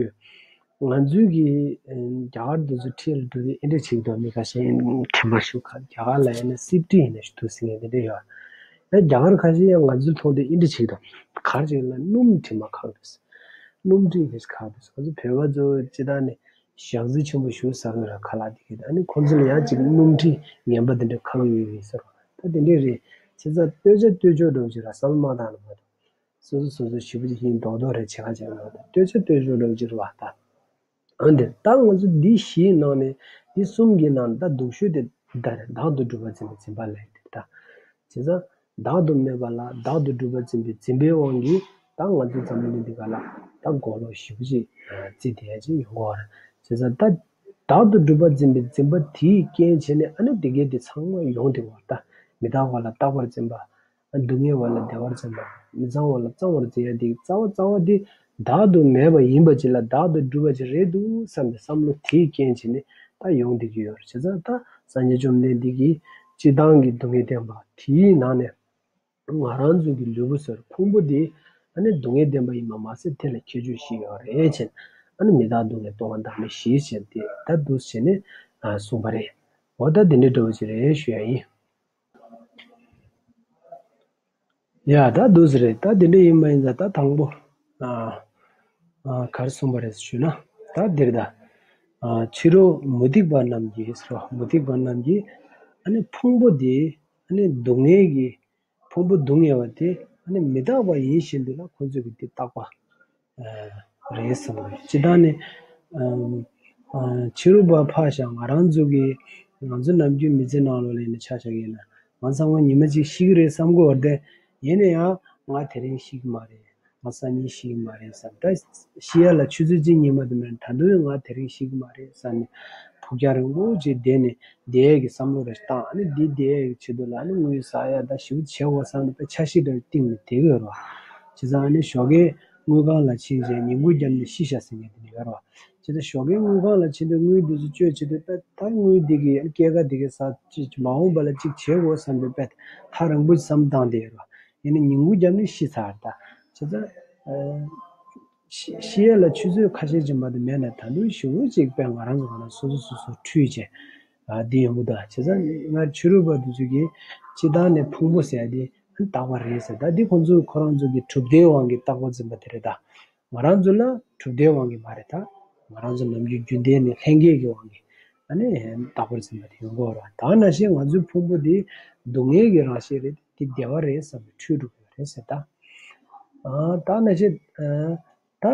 ཡོད། ང་ཚོའི་གི་ཨ་རྒྱ་གར་དེ་ཚོ་འཁྲིས་ལ་འགྲོ་དུས་འདི་འདྲ་བྱེད་ཀྱི་འདུག་མི་ཁ་ཤས་དྲི་མ་ཞུ་ཁ། རྒྱ་གར་ལ་ཡིན་ན་སིབ་ཏི་ཡིན་ན་ཞིག་འདུག་ཟེར་མཁན་དེ་འདྲ་ཡོད། ཡང་རྒྱ་གར་ཁ་ཤས་ཡང་ང་ཚོ་མཐོང་དུས་འདི་འདྲ་བྱེད་ཀྱི་འདུག་ག་རེ་བྱེད་ལབ་ན་སྣུམ་དྲི་མ་ཁག་འདུག་སྣུམ་འདྲེས་ཀྱི་ཁ་དུས་ང་ཚོ་བོད་པ་ཚོ་སྤྱི་བཏང་ནས་ཞག་རྩི་ཆེན་པོ་ཞེ་པོ་ཟ་གི་རེད། ཁ་ལག་དེ་གས། ཨ་ནི་ཁོང་ཚོ་ལ་ཡང་ཅིག་སྣུམ་འདྲེས་ངན་པ་དེ་འདྲ་ཁག་ཡོད་ཡོད་ཟེར་བ། ད་དེ་འདྲས་རེད། བྱས་ཙང་ལྟོས་ཆ་ལྟོས་ཆོག་འདྲ་བོ་ཅིག་ར་བསམ་བློ་མ་བཏང་ན་མ་གཏོགས། སོ་སོ་སོ་སོ་ཞེ་པོ་ཅིག་ཡིན་མདོག་མདོག་རེད། བྱེད་ཁ་བྱེད་མ་གཏོགས་ལྟོས་ཆ་ལྟོས་ཆོག་འདྲ་བོ་ཅིག་རེད་བ་ད། འོན་ཏེ་ད་ང་ཚོ་འདི་བཞིའི་ནང་ནས་འདི་གསུམ་གྱི་ནང་ནས་ད་སྡུག་ཤོས་དེ་ད་རེད། བདག་ཏུ་གྲུབ་པ་འཛིན་པའི་འཛིན་པ་ལས་དེ་ད། བྱས་ཙང་བདག་ཏུ་མེད་པ་ལ་བདག་ཏུ་གྲུབ་པ་འཛིན་པའི་འཛིན་པའི་དབང་གིས་ད་ང་ཚོ་འཛམ་བུ་གླིང་འདི་ག་ལ་ད་གོ་ལོག་ཞེ་པོ་ཅིག་རྩིས་བསྡད་ཡ་ཅིག་ཡོང་གི་ཡོད་རེད། བྱས་ཙང་ད་བདག་ཏུ་གྲུབ་པ་འཛིན་པའི་འཛིན་པ་དེའི་རྐྱེན་བྱས་ནས་ཨ་ནི་དེ་གས་དེ་ཚང་མ་ཡོང་བསྡད་ཡོད་རེད། ད་མི་རྟག་པ་ལ་རྟག་པར་འཛིན་པ། སྡུག་བསྔལ་བ་ལ་བདེ་བར་འཛིན་པ། མི་གཙང་བ་ལ་གཙང་བར་འཛིན་ཡ་དེ་རྩ་བ་རྩ་བ་དེ་བདག་ཏུ་མེད་པ་ཡིན་པ་ཅིག་ལ་བདག་ཏུ་གྲུབ་པ་ཅིག་རེད་འདུག་བསམ་པའི་བསམ་བློ་དེའི་རྐྱེན་བྱས་ནས་ད་ཡོང་བསྡད་ཀྱི་ཡོད་རེད། བྱས་ཙང་ད་སངས་རྒྱས་བཅོམ་ལྡན་འདས་ཀྱིས་སྤྱིར་བཏང་གི་སྡུག་བསྔལ་བསྟན་པ་དེའི་ནང་ནས་ང་རང་ཚོ་གི་ལུས་པོ་ཟེར་ཕུང་པོ་དེ་ཨ་ནི་སྡུག་བསྔལ་བསྟན་པ་ཡིན་པ་མ་ཟད་དེ་ལ་ཁྱད་ཆོས་བཞི་ཡོད་རེད་ཅེས། ཨ་ནི་མི་རྟག་སྡུག་བསྔལ་སྟོང་པ་བདག་མེད་བཞི་ཅེས་དེ་ད་འདུག་བྱས་ནས་གསུངས་པ་རེད། འོ་ད་དེ་འདྲའི་འདྲ་བོ་ཅིག་རེད་ཞུ་ཡ་ཡིན། ཡ་ད་འདུག་ཟེར་རེད། ད་དེ་འདྲ་ཡིན་པ་ཡིན་ཙང་ད་དང་པོ་ཨ་ཨ་ག་རེ་གསུངས་པ་རེད་ཞུས་ན། ད་འདིར་ད་ཨ་ཕྱི་རོལ་མུ་སྟེགས་པ་རྣམས་ཀྱིས་ཟེར་བ། མུ་སྟེགས་པ་རྣམས་ཀྱིས་ཨ་ནི་ཕུང་པོ་དེ་ཨ་ནི་སྡུག་བསྔལ་གྱི་ཕུང་པོ་སྡུག་བསྔལ་བ་དེ་ཨ་ནི་མི་རྟག་པ་ཡིན་བཞིན་དུ་ལ་ཁོང་ཚོས་ཀྱི་དེ་བཏགས་པ། རེད་བསམ་གི། སྤྱིར་བཏང་ནི་ཕྱི་རོལ་པ་ཕར་བཞག་ང་རང་ཚོ་གི་ང་ཚོ་ནམ་རྒྱུན་མི་ཚེ་ནང་ལོགས་ལ་ཡིན་ན་ཆ་བཞག་ཡིན་ན། ང་ཚང་མ་ཉི་མ་གཅིག་ཤི་གི་རེད་བསམ་གི་ཡོད་རེད་དེ། ཡིན་ན་ཡང་ང་དེ་རིང་ཤི་གི་མ་རེད། ང་སང་ཉིན་ཤི་གི་མ་རེད་བསམ། ད་ཤི་ཡ་ལ་ཆུ་ཚོད་གཅིག་གཉིས་མ་གཏོགས་མེད་ན། ད་དུང་ང་དེ་རིང་ཤི་གི་མ་རེད་བསམ་ནས་ཕུགས་རྒྱང་རིང་པོ་ཅིག་བསྡད་ནས་བསྡད་ཡས་ཀྱི་བསམ་བློ་རེ་བཏང་། ཨ་ནི་འདི་བསྡད་ཡས་ཀྱི་ཆེད་དུ་ལ་ཨ་ནི་དངུལ་ཟ་ཡ་ད་ཞེ་པོ་བྱེད་དགོས་བསམ་ནས་དཔེ་འཆར་གཞི་འདྲ་བཏིང་ནས་བསྡད་ཀྱི་ཡོད་རེད་བ། བྱས་ཙང་ཨ་ནི་ཞོགས་ཀས་དངུལ་ཁང་ལ་ཕྱིན་བྱས་ཉིན་གུང་རྒྱབ་ནས་ཤི་ཤག་ཟེར་མཁན་དེ་འདྲ་ཡོད་རེད་བ། བྱས་ཙང་ཞོགས་ཀས་དངུལ་ཁང་ལ་ཕྱིན་དུས་དངུལ་འདི་ཚོ་བཅོལ་བྱེད་དུས་དཔེ་ད་དངུལ་འདི་གི་སྐྱེད་ཀ་འདི་གི་ཟ་ཅིག་མ་འོངས་པ་ལ་ཅིག་བྱེད་དགོས་བསམ་པའི་དཔེ་ཐག་རིང་པོ་བསམ་བཏང་བསྡད་ཡོད་རེད་བ། ཡིན་ན་ཉིན་གུང་རྒྱབ་ནས་ཤི་ཚར་རེད་ད། བྱས་ཙང་ཨ། ཤི་ཤི་ཡས་ལ་ཆུ་ཚོད་ཁ་ཤས་ཅིག་མ་གཏོགས་མེད་ན་ད་དུང་ཞེ་པོ་ཅིག་དཔེ་ང་རང་ཚོ་ག་ན་སོ་སོ་སོ་སོ་འཁྲུད་བྱས། ཨ་འདི་ཡོང་གི་འདུག་བྱས་ཙང་ང་ཕྱི་རོལ་པ་འདི་ཚོ་གིས་སྤྱིར་བཏང་ནས་ཕུང་པོ་ཟེར་ཡ་དེ་རྟག་པ་རེད་ཟེར། ད་འདི་ཁོང་ཚོས་ཁོ་རང་ཚོ་གི་གྲུབ་མཐའི་དབང་གིས་རྟག་པ་འཛིན་པ་དེ་རེད་ད། ང་རང་ཚོ་ལ་གྲུབ་མཐའི་དབང་གིས་མ་རེད་ད། ང་རང་ཚོ་ནམ་རྒྱུན་རྒྱུན་ལྡན་ནས་ལྷན་སྐྱེས་ཀྱི་དབང་གིས་ཨ་ནི་རྟག་པར་འཛིན་པ་དེ་ཡོང་གི་ཡོད་རེད། ད་ནང་བཞིན་ང་ཚོའི་ཕུང་པོ་འདི་སྡུག་བསྔལ་གྱི་རང་བཞིན་རེད་དེ། བདེ་བ་རེད་བསམ་པའི་འཁྲུལ་འགྲོ་གི་ཡོད་རེད་ཟེར་ད། ཨ། ད་ནང་བཞིན་ཨ། ད་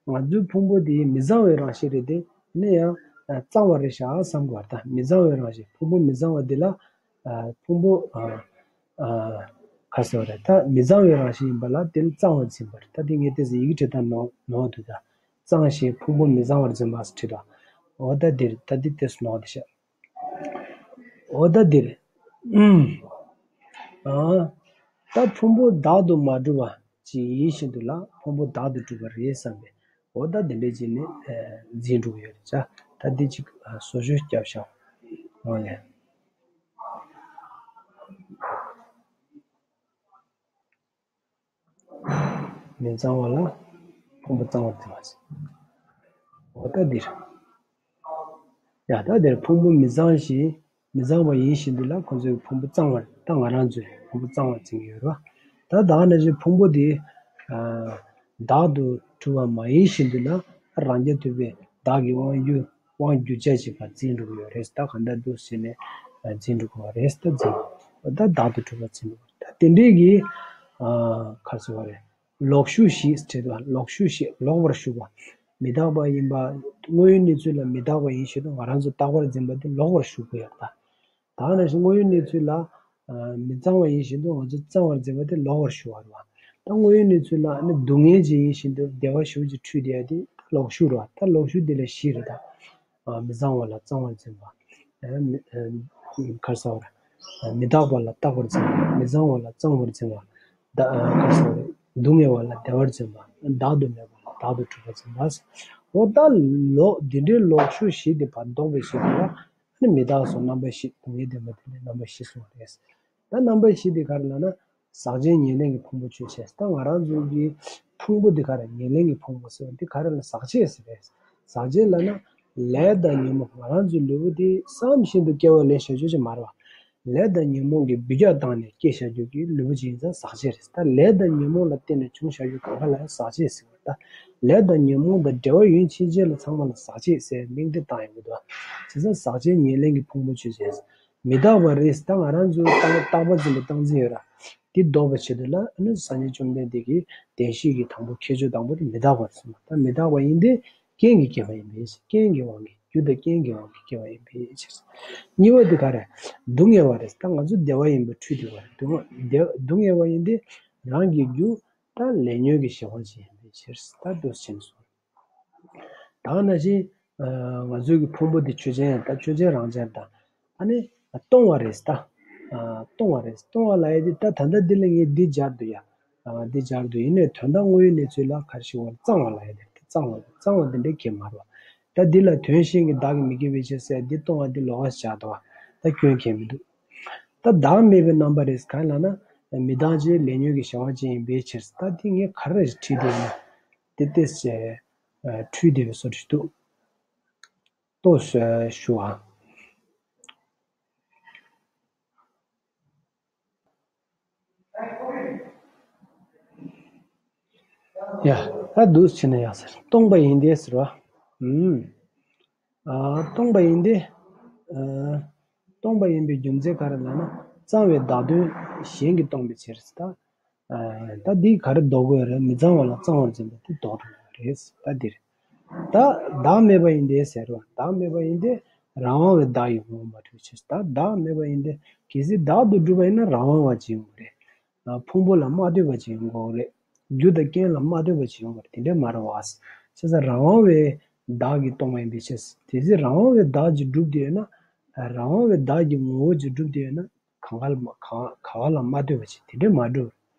ང་ཚོའི་ཕུང་པོ་འདི་མི་གཙང་བའི་རང་བཞིན་རེད་དེ། ཨ་ནི་ཡང་ཨ་གཙང་བ་རེད་ཤག་བསམ་དགོས་པ་རེད་ད། མི་གཙང་བའི་རང་བཞིན། ཕུང་པོ་མི་གཙང་བ་འདི་ལ་ཨ་ཕུང་པོ་ཨ། ཨ། ག་རེ་ཟེར་བ་རེད། ད་མི་གཙང་བའི་རང་བཞིན་ཡིན་པ་ལ་དེ་ལ་གཙང་བར་འཛིན་པ་རེད། ད་དེ་ངས་ཏོག་ཙམ་ཡི་གེ་བྲིས་སྟངས་ནོར་ནོར་འདུག་ད། གཙང་ཞིང་ཕུང་པོ་མི་གཙང་བར་འཛིན་པ་ཟེར་བྲིས་འདུག་འོ་ད་འདིར་ད་འདི་ཏོག་ཙམ་ནོར་འདུག་ཤག་འོ་ད་འདིར། ཨུམ། ཨ། ད་ཕུང་པོ་བདག་ཏུ་མ་གྲུབ་པ་ཅིག་ཡིན་བཞིན་དུ་ལ་ཕུང་པོ་བདག་ཏུ་གྲུབ་པ་རེད་བསམ་པས། འོ་ད་འདི་འདྲས་བྱས་ནས་ཨ་འཛིན་འགྲོ་གི་ཡོད་རེད་ཤག་ད་འདི་ཅིག་ཨ་བཟོ་བཅོས་རྒྱབ་ཤག་འོ་ལེ། མི་གཙང་བ་ལ་ཕུང་པོ་གཙང་བར་འཛིན་པ་ཟེར། འོ་ད་འདིར། ཡ་ད་འདིར་ཕུང་པོ་མི་གཙང་ཞིང་མི་གཙང་བ་ཡིན་བཞིན་དུ་ལ་ཁོ་ཚོའི་ཕུང་པོ་གཙང་བར། ད་ང་རང་ཚོའི་ཕུང་པོ་གཙང་བར་འཛིན་གྱི་ཡོད་རེད་པ། ད་ད་ནང་བཞིན་ཕུང་པོ་དེ་ཨ་བདག་ཏུ་གྲུབ་པ་མ་ཡིན་བཞིན་དུ་ལ་རང་རྐྱ་ཐུབ་པའི་བདག་གི་དབང་རྒྱུ་དབང་རྒྱུ་ཆ་ཞིག་ག་འཛིན་འགྲོ་གི་ཡོད་རེད། ད་ག་འདྲ་འདུག་ཟེར་ནས་འཛིན་འགྲོ་གི་ཡོད་རེད། ད་འཛིན། ད་བདག་ཏུ་གྲུབ་པ་འཛིན་འགྲོ་གི་ཡོད་རེད། ད་དེ་འདྲས་ཀྱི་ཨ་ག་རེ་ཟེར་བ་རེད། ལོག་ཤུགས་ཞིག་བྲིས་འདུག་ལོག་ཤུགས་ཞིག་ལོག་པར་ཞུགས་པ། མི་རྟག་པ་ཡིན་པ། དངོས་ཡོད་གནས་ཚུལ་ལ་མི་རྟག་པ་ཡིན་བཞིན་དུ་ང་རང་ཚོ་རྟག་པར་འཛིན་པ་དེ་ལོག་པར་ཞུགས་ཀྱི་ཡོད་པ། ད་ནང་བཞིན་དངོས་ཡོད་གནས་ཚུལ་ལ་ཨ་མི་གཙང་བ་ཡིན་བཞིན་དུ་ང་ཚོ་གཙང་བར་འཛིན་པ་དེ་ལོག་པར་ཞུགས་པ་རེད་པ། ད་དངོས་ཡོད་གནས་ཚུལ་ལ་ཨ་ནི་སྡུག་བསྔལ་ཅན་ཡིན་བཞིན་དུ་བདེ་བ་ཞེ་པོ་ཅིག་འཁྲུལ་བསྡད་ཡ་དེ་ད་ལོག་ཤུགས་རེད་པ། ད་ལོག་ཤུགས་དེ་ལ་བཞི་རེད་ད། ཨ་མི་གཙང་བ་ལ་གཙང་བར་འཛིན་པ། ཨ་མི་ཨ་ག་རེ་ཟེར་བ་རེད། ཨ་མི་རྟག་པ་ལ་རྟག་པར་འཛིན་པ། མི་གཙང་བ་ལ་གཙང་བར་འཛིན་པ། ད་ཨ་ག་རེ་ཟེར་བ་རེད། སྡུག་བསྔལ་བ་ལ་བདེ་བར་འཛིན་པ། བདག་ཏུ་མེད་པ་ལ་བདག་ཏུ་གྲུབ་པར་འཛིན་པ། འོ་ད་ལོག་འདི་འདྲའི་ལོག་ཤུགས་བཞི་དེ་ཕར་ལྡོག་པའི་ཕྱིར་དུ་ལ་ཨ་ནི་མི་རྟག་སོགས་རྣམ་པ་བཞི། སྡུག་བསྔལ་བདེན་པ་དེ་ལ་རྣམ་པ་བཞི་གསུངས་པ་རེད། ད་རྣམ་པ་བཞི་དེ་ག་རེ་ལབ་ན། ཟག་བཅས་ཉེར་ལེན་གྱི་ཕུང་པོ་ཆོས་ཅན། ད་ང་རང་ཚོ་གི་ཕུང་པོ་འདི་ག་རེ། ཉེར་ལེན་གྱི་ཕུང་པོ་ཟེར་བ་འདི་ག་རེ་ལ་ཟག་བཅས་ཟེར་རེད། ཟག་བཅས་ལབ་ན་ལས་དང་ཉོན་མོངས། ང་རང་ཚོའི་ལུས་པོ་འདི་བསམ་བཞིན་དུ་སྐྱེ་བ་ལེན་བྱ་རྒྱུ་ཅིག་མ་རེད་པ། ལས་དང་ཉོན་མོངས་ཀྱིས་འབུད་རྒྱག་བཏང་ནས་སྐྱེ་བྱ་རྒྱུ་གི་ལུས་པོ་ཅིག་ཡིན་ཙང་ཟག་བཅས་རེད། ད་ལས་དང་ཉོན་མོངས་ལ་བརྟེན་ནས་བྱུང་བྱ་རྒྱུ་གང་ག་ལ་ཡང་ཟག་བཅས་ཟེར་བ་ད། ལས་དང་ཉོན་མོངས་དང་འབྲེལ་བ་ཡོད་ཕྱིན་ཆད་ལ་ཚང་མ་ལ་ཟག་བཅས་ཟེར་མིང་དེ་བཏགས་ཡོང་གི་འདུག་བྱས་ཙང་ཟག་བཅས་ཉེར་ལེན་གྱི་ཕུང་པོ་ཆོས་ཅན། མི་རྟག་པ་རེད། ད་ང་རང་ཚོའི་རྟག་རྟག་པ་འཛིན་པའི་སྟངས་འཛིན་ཡོད་ར། འདི་ལྡོག་པའི་ཆེད་དུ་ལ་ནི་སངས་རྒྱས་བཅོམ་ལྡན་འདས་ཀྱིས་བདེན་བཞི་གི་དང་པོ་ཁྱད་ཆོས་དང་པོ་དེ་མི་རྟག་པར་གསུངས་པ། ད་མི་རྟག་པ་ཡིན་ཏེ་རྐྱེན་གྱིས་སྐྱེ་བ་ཡིན་པས། རྐྱེན་གྱི་དབང་གིས། རྒྱུ་དང་རྐྱེན་གྱི་དབང་གིས་སྐྱེ་བ་ཡིན་པའི་ཕྱིར། གཉིས་པ་དེ་ག་རེ། སྡུག་བསྔལ་བ་རེད། ད་ང་ཚོ་བདེ་བ་ཡིན་པ་འཁྲུལ་བསྡད་པ་རེད། སྡུག་བསྔལ་བདེ་སྡུག་བསྔལ་བ་ཡིན་ཏེ་རང་གི་རྒྱུ་ད་ལས་ཉོན་གྱི་གཞན་དབང་ཅན་ཡིན་པའི་ཕྱིར། ད་འདུག་སེ་བྱས་ནས་གསུངས། ད་ག་ནང་བཞིན་ཨ་ང་ཚོའི་གི་ཕུང་པོ་འདི་ཆོས་ཅན། ད་ཆོས་ཅན་རང་ཅན་དང་། ཨ་ནི་སྟོང་བ་རེད་ད། ཨ་སྟོང་བ་རེད། སྟོང་བ་ལབ་ཡ་དེ་ད་ད་ལྟ་འདི་ལ་ངས་འདི་སྦྱར་འདུག་ཡ། ཨ་འདི་སྦྱར་འདུག་ཡིན་ནའི་དོན་དག་དངོས་ཡོད་གནས་ཚུལ་ལ་ག་རེ་ཞིག་བར་གཙང་བ་ལབ་ཡ་དེ་གཙང་བ་གཙང་བ་འདི་འདྲའི་གི་མ་རེད་པ། ད་འདི་ལ་དོན་གཞན་གྱི་བདག་གིས་མི་སྐྱེ་བའི་ཕྱིར་ཟེར་འདི་སྟོང་བ་འདི་ལོགས་ཀ་སྦྱར་འདུག་པ། ད་སྐྱོན་གང་ཡང་མི་འདུག་ད་བདག་མེད་པའི་རྣམ་པ་རེད། གང་ལབ་ན་མི་རྟག་ཅན་ལས་ཉོན་གྱི་གཞན་དབང་ཅན་ཡིན་པའི་ཕྱིར། ད་འདི་ངས་ག་རེ་བྲིས་འདུག་ཡིན་ན། དེ་ཏོག་ཙམ་ཨ་འཁྲུལ་བསྡད་པའི་བཟོ་འདྲ་ཞིག་འདུག་ཏོག་ཙམ་ཞུ་ཨ། ཡ། ད་འདུག་སེ་བྱས་ན་ཡག་ཟེར། སྟོང་པ་ཡིན་ཏེ་ཟེར་བ། ཨུམ། ཨ་སྟོང་པ་ཡིན་ཏེ། ཨ་སྟོང་པ་ཡིན་པའི་རྒྱུ་མཚན་ག་རེ་ལབ་ན། གཙང་བའི་བདག་དོན་གཞན་གྱིས་སྟོང་པའི་ཕྱིར་ཟེར་ད། ཨ་ད་འདི་ག་རེ་ལྡོག་དགོས་རེད། མི་གཙང་བ་ལ་གཙང་བར་འཛིན་པ་དེ་ལྡོག་འགྲོ་གི་རེད། ད་འདིར། ད་བདག་མེད་པ་ཡིན་ཏེ་ཟེར་བ། བདག་མེད་པ་ཡིན་ཏེ་རང་དབང་བའི་བདག་གི་ངོ་བོ་མ་གྲུབ་ཕྱིར། ད་བདག་མེད་པ་ཡིན་ཏེ་གལ་སྲིད་བདག་ཏུ་གྲུབ་པ་ཡིན་ན་རང་དབང་བ་ཅིག་ཡོང་གི་རེད། ཨ་ཕུང་པོ་ལ་མ་ལྟོས་པ་ཅིག་ཡོང་གི་རེད། རྒྱུ་དང་རྐྱེན་ལ་མ་ལྟོས་པ་ཅིག་ཡོང་གི་རེད། དེ་འདྲ་མ་རེད་བ། བྱས་ཙང་རང་དབང་བའི་བདག་གིས་སྟོང་པ་ཡིན་པའི་ཕྱིར། གལ་སྲིད་རང་དབང་བའི་བདག་ཅིག་གྲུབ་བསྡད་ཡོད་ན། རང་དབང་བའི་བདག་གི་ངོ་བོ་ཅིག་གྲུབ་བསྡད་ཡོད་ན། གང་ག་ལ་མ་གང་ག་བ་ལ་མ་ལྟོས་པ་ཅིག་དེ་འདྲས་མ་འགྲོ།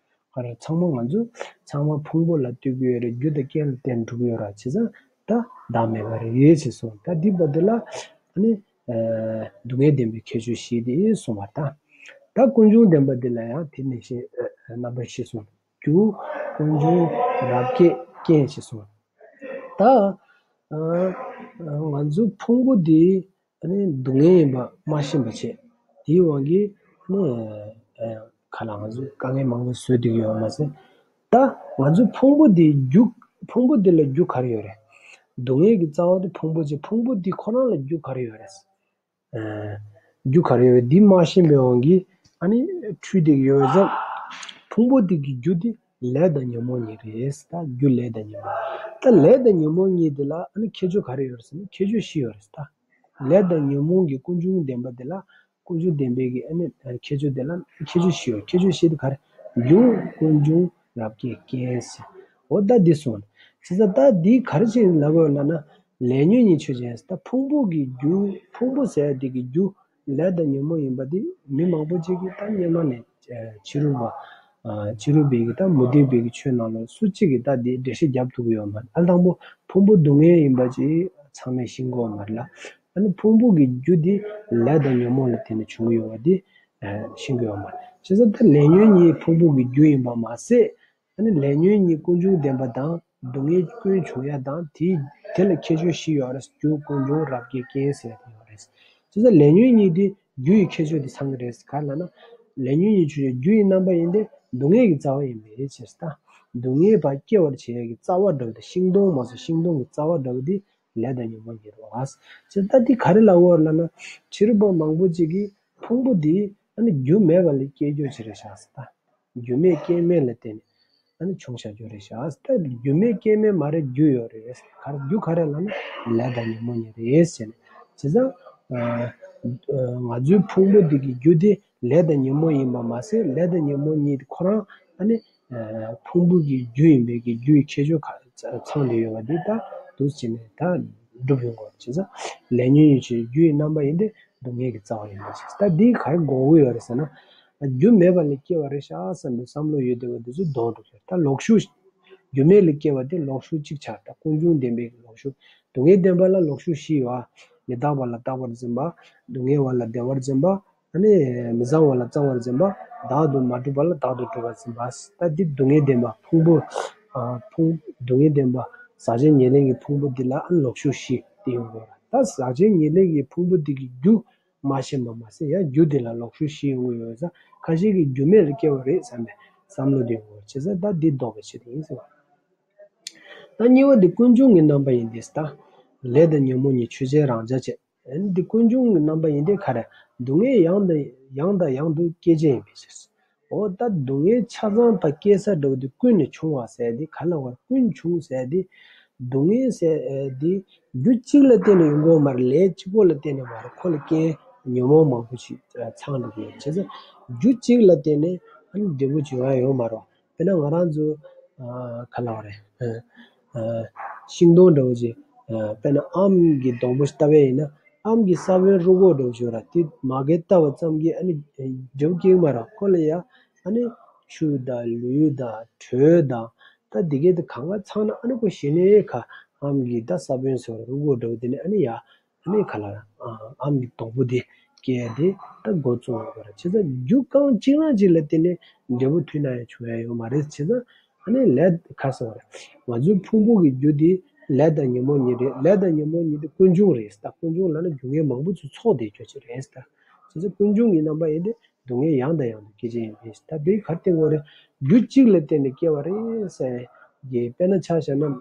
ག་རེ་ཚང་མ་ང་ཚོ་ཚང་མ་ཕུང་པོ་ལ་ལྟོས་ཀྱི་ཡོད་རེད། རྒྱུ་དང་རྐྱེན་ལ་བརྟེན་འགྲོ་གི་ཡོད་ར། བྱས་ཙང་ད་བདག་མེད་པ་རེད་ཅེས་གསུངས། ད་འདི་པ་འདི་ལ་ཨ་ནི་ཨ་སྡུག་བསྔལ་བདེན་པའི་ཁྱད་ཆོས་བཞི་དེ་གསུངས་པ་དང་། ད་ཀུན་འབྱུང་བདེན་པ་འདི་ལ་ཡང་དེ་ནང་བཞིན་ཨ་རྣམ་པ་བཞི་གསུངས། རྒྱུ་ཀུན་འབྱུང་རབ་བསྐྱེད་རྐྱེན་ཅེས་གསུངས། ད་ཨ་ང་ཚོ་ཕུང་པོ་འདི་ཨ་ནི་སྡུག་བསྔལ་ཡིན་པ་མ་ཤེས་པ་བྱས། དེའི་དབང་གིས་ཨ་ནི་ཨ་ཁ་ལ་ང་ཚོས་དཀའ་ངལ་མང་པོ་བཟོས་བསྡད་ཀྱི་ཡོད་མ་ཟད། ད་ང་ཚོའི་ཕུང་པོ་འདི་རྒྱུ་ ཕུང་པོ་འདི་ལ་རྒྱུ་ག་རེ་ཡོད་རེད། སྡུག་བསྔལ་གྱི་རྩ་བ་དེ་ཕུང་པོ་ཅིག་ཕུང་པོ་འདི་ཁོ་རང་ལ་རྒྱུ་ག་རེ་ཡོད་རེད། ཨ་རྒྱུ་ག་རེ་ཡོད་རེད་འདི་མ་ཤེས་པའི་དབང་གིས་ཨ་ནི་འཁྲུལ་བསྡད་ཀྱི་ཡོད་ཙང་། ཕུང་པོ་འདི་གི་རྒྱུ་འདི་ལས་དང་ཉོན་མོངས་གཉིས་རེད། ད་རྒྱུ་ལས་དང་ཉོན་མོངས། ད་ལས་དང་ཉོན་མོངས་གཉིས་འདི་ལ་ཨ་ནི་ཁྱད་ཆོས་ག་རེ་ཡོད་རེད་ཟེར་ན་ཁྱད་ཆོས་བཞི་ཡོད་རེད་ད། ལས་དང་ཉོན་མོངས་ཀྱི་ཀུན་འབྱུང་བདེན་པ་དེ་ལ། ཀུན་འབྱུང་བདེན་པའི་གི་ཨ་ནི་ཁྱད་ཆོས་དེ་ལ་ཁྱད་ཆོས་བཞི་ཡོད། ཁྱད་ཆོས་བཞི་དེ་ག་རེ། རྒྱུ་ཀུན་འབྱུང་རབ་བསྐྱེད་རྐྱེན་ཟེར། འོ་ད་འདི་སོང་། བྱས་ཙང་ད་འདི་ག་རེ་བྱས་ལབ་དགོས་ལབ་ན། ལས་ཉོན་གཉིས་ཆོས་ཅན། ད་ཕུང་པོ་གི་རྒྱུ་ཕུང་པོ་ཟེར་དེ་གི་རྒྱུ་ལས་དང་ཉོན་མོངས་ཡིན་པ་དེ་མི་མང་པོ་ཅིག་གིས་ད་སྔོན་མ་ནས་ཕྱི་རོལ་པ། ཕྱི་རོལ་པའི་གི་ད་མུ་སྟེགས་པའི་གི་ཆོས་ནང་ལ་སུ་གཅིག་གིས་ད་དེ་འགྲེལ་བཤད་རྒྱབ་ཐུབ་ཀྱི་ཡོད་མ་རེད། ཨ་དང་པོ་ཕུང་པོ་སྡུག་བསྔལ་ཡིན་པ་ཅིག་ཚང་མས་ཤེས་དགོས་མ་རེད་ལ། ཨ་ནི་ཕུང་པོ་གི་རྒྱུ་དེ་ལས་དང་ཉོན་མོངས་ལ་བརྟེན་ནས་བྱུང་གི་ཡོད་པ་དེ་ཤེས་དགོས་ཡོད་མ་རེད། བྱས་ཙང་ད་ལས་ཉོན་གཉིས་ཕུང་པོ་གི་རྒྱུ་ཡིན་པ་མ་ཟད། ཨ་ནི་ལས་ཉོན་གཉིས་ཀུན་འབྱུང་བདེན་པ་དང་སྡུག་བསྔལ་ཀུན་འབྱུང་ཡ་དང་དེའི་དེ་ལ་ཁྱད་ཆོས་བཞི་ཡོད་རེད། རྒྱུ་ཀུན་འབྱུང་རབ་བསྐྱེད་རྐྱེན་ཟེར་དེ་ཡོད་རེད། བྱས་ཙང་ལས་ཉོན་གཉིས་དེ་རྒྱུ་ཡི་ཁྱད་ཆོས་དེ་ཚང་གི་རེད། ག་རེ་ལབ་ན། ལས་ཉོན་གཉིས་ཆོས་ཅན། རྒྱུ་ཡི་རྣམ་པ་ཡིན་ཏེ་སྡུག་བསྔལ་གྱི་རྩ་བ་ཡིན་པའི་ཕྱིར་ད། སྡུག་བསྔལ་བ་སྐྱེ་བར་བྱེད་ཡ་གི་རྩ་བ་འདྲ་བོ་དེ་ཤིང་སྡོང་མ་སོགས་ཤིང་སྡོང་གི་རྩ་བ་འདྲ་བོ་དེ་ལས་དང་ཉོན་མོངས་གཉིས་རེད་བ། བྱས་ཙང་ད་འདི་ག་རེ་ལབ་དགོས་ལབ་ན། ཕྱི་རོལ་པ་མང་པོ་ཅིག་གིས་ཕུང་པོ་འདི་ཨ་ནི་རྒྱུ་མེད་པ་ལས་སྐྱེ་རྒྱུ་ཅིག་རེད་ཤག་ཟེར་ད། རྒྱུ་མེད་རྐྱེན་མེད་ལ་བརྟེན་ནས་ཨ་ནི་བྱུང་བཞག་རྒྱུ་རེད་ཤག་ཟེར་ད། རྒྱུ་མེད་རྐྱེན་མེད་མ་རེད། རྒྱུ་ཡོད་རེད། ག་རེ་རྒྱུ་ག་རེ་ལབ་ན་ལས་དང་ཉོན་མོངས་གཉིས་རེད་ཟེར་ནས། བྱས་ཙང་ང་ཚོའི་ཕུང་པོ་འདི་གི་རྒྱུ་དེ་ལས་དང་ཉོན་མོངས་ཡིན་པ་མ་ཟད་ལས་དང་ཉོན་མོངས་གཉིས་དེ་ཁོ་རང་ཨ་ནི། ཕུང་པོ་གི་རྒྱུ་ཡིན་པའི་གི་རྒྱུ་ཡི་ཁྱད་ཆོས་ཁ་ཚང་དུ་ཡོད་པ་འདི་ད་འདུག་བྱས་ནས་ད་སྒྲུབ་ཡོང་དགོས། བྱས་ཙང་ལས་ཉོན་གཉིས་ཆོས་ཅན། རྒྱུ་ཡི་རྣམ་པ་ཡིན་ཏེ་སྡུག་བསྔལ་གྱི་རྩ་བ་ཡིན་པའི་ཕྱིར། ད་འདི་ག་རེ་གོ་གི་ཡོད་རེད་ཟེར་ན། རྒྱུ་མེད་པ་ལས་སྐྱེ་བ་རེད་ཤག་བསམ་པའི་བསམ་བློ་ཡོད་བསྡད་པ་འདི་ཚོ་ལྡོག་འགྲོ་གི་རེད། ད་ལོག་ཤུགས། རྒྱུ་མེད་ལས་སྐྱེ་བ་དེ་ལོག་ཤུགས་གཅིག་ཆགས། ད་ཀུན་འབྱུང་བདེན་པའི་ལོག་ཤུགས། སྡུག་བསྔལ་བདེན་པ་ལ་ལོག་ཤུགས་བཞི་ཡོད་ཨ། མི་རྟག་པ་ལ་རྟག་པར་འཛིན་པ། སྡུག་བསྔལ་བ་ལ་བདེ་བར་འཛིན་པ། ཨ་ནི་མི་གཙང་བ་ལ་གཙང་བར་འཛིན་པ། བདག་ཏུ་མ་གྲུབ་པ་ལ་བདག་ཏུ་གྲུབ་པར་འཛིན་པ། ད་འདི་སྡུག་བསྔལ་བདེན་པ་ཕུང་པོ། ཨ་ཕུང་། སྡུག་བསྔལ་བདེན་པ་ཟག་བཅས་ཉེར་ལེན་གྱི་ཕུང་པོ་འདི་ལ་ཨ་ནི་ལོག་ཤུགས་བཞི་དེ་ཡོང་དགོས། ད་ཟག་བཅས་ཉེར་ལེན་གྱི་ཕུང་པོ་འདི་གི་རྒྱུ་མ་ཤེས་པ་མ་ཟད་ཡང་རྒྱུ་དེ་ལ་ལོག་ཤུགས་བཞི་ཡོང་གི་ཡོད་ཙང་ཁ་ཤས་ཀྱིས་རྒྱུ་མེད་ལ་སྐྱེ་བ་རེད་བསམ་པའི་བསམ་བློ་དེ་ཡོང་གི་ཡོད། བྱས་ཙང་ད་འདི་ལྡོག་པའི་ཆེད་དུ་ཡིན་ཟེར་བ། ད་གཉིས་པ་འདི་ཀུན་འབྱུང་གི་རྣམ་པ་ཡིན་ཏེ་ཟེར་ད། ལས་དང་ཉོན་མོངས་གཉིས་ཆོས་ཅན་རང་འཇགས་བྱེད། འདི་ཀུན་འབྱུང་གི་རྣམ་པ་ཡིན་ཏེ་ག་རེ། སྡུག་བསྔལ་ཡང་དང་ཡང་དང་ཡང་དུ་སྐྱེད་བྱེད་ཡིན་པའི་ཕྱིར། འོ་ད་སྡུག་བསྔལ་ཆ་ཚང་ཕར་སྐྱེ་ས་འདྲ་བོ་དེ་ཀུན་ནས་བྱུང་བ་ཟེར་དེ་ག་ལ་བར་ཀུན་བྱུང་ཟེར་དེ། སྡུག་བསྔལ་ཟེར་དེ་རྒྱུ་གཅིག་ལ་བརྟེན་ནས་ཡོང་གི་ཡོད་མ་རེད། ལས་གཅིག་པོ་ལ་བརྟེན་ནས་མ་རེད། ཁོ་ལ་རྐྱེན་ཉོན་མོངས་མང་པོ་ཞིག་ཚང་འགྲོ་གི་ཡོད། བྱས་ཙང་རྒྱུ་གཅིག་ལ་བརྟེན་ནས་ཨ་ནི་འབྲས་བུ་འབྱུང་ཡ་ཡོད་མ་རེད། དཔེར་ན་ང་རང་ཚོ་ཨ་ག་ལབ་རེད། ཨ་ཤིང་སྡོང་འདྲ་བོ་ཅིག་ཨ་དཔེར་ན་ཨམ་གྱི་སྡོང་པོ་ཞིག་བཏབ་པ་ཡིན་ན་ཨམ་གྱི་ས་བོན་རུལ་འགྲོ་འདྲ་བོ་ཅིག་ཡོད་ར། དེ་མ་གིར་བཏབ་པ་ཙམ་གྱིས་ཨ་ནི་འབྲས་བུ་སྐྱེ་གི་མ་རེད། ཁོ་ལ་ཡ་ཨ་ནི་ཆུ་དང་ལུད་དང་དྲོད་དང་ད་འདི་གའི་དེ་གང་ག་ཚང་ན་ཨ་ནི་ཁོ་གཞི་ནས་ཁ་ཨམ་གྱི་ད་ས་བོན་ཟེར་བ་རུལ་འགྲོ་འདྲ་བོ་དེ་ནི་ཨ་ནི་ཡ། ཨ་ནི་ག་ལ་ཨ་ཨམ་གྱི་སྡོང་པོ་དེ་སྐྱེ་དེ་ད་འགོ་བཙུགས་ཡོད་པ་རེད། བྱས་ཙང་རྒྱུ་རྐང་གཅིག་རང་གཅིག་ལ་བརྟེན་ནས་འབྲས་བུ་དུས་ནམ་ཡང་བྱུང་ཡ་ཡོད་མ་རེད། བྱས་ཙང་ཨ་ནི་ལས་ག་ཟེར་བ་རེད། ང་ཚོའི་ཕུང་པོ་གི་རྒྱུ་དེ་ལས་དང་ཉོན་མོངས་གཉིས་རེད། ལས་དང་ཉོན་མོངས་གཉིས་དེ་ཀུན་འབྱུང་རེད། ད་ཀུན་འབྱུང་ལབ་ན་རྒྱུ་ངན་མང་པོ་ཚོ་ཚོགས་བསྡད་རྒྱུ་ཅིག་རེད། ད་བྱས་ཙང་ཀུན་འབྱུང་གི་རྣམ་པ་ཡིན་ཏེ་སྡུག་བསྔལ་ཡང་དང་ཡང་དུ་སྐྱེད་བྱེད་ཡིན་པས། ད་དེ་ག་རེ་བསྟན་དགོས་རེད། རྒྱུ་གཅིག་ལ་བརྟེན་ནས་སྐྱེ་བ་རེད་ཟེར་གྱི་དཔེར་ན་ཆ་བཞག་ན།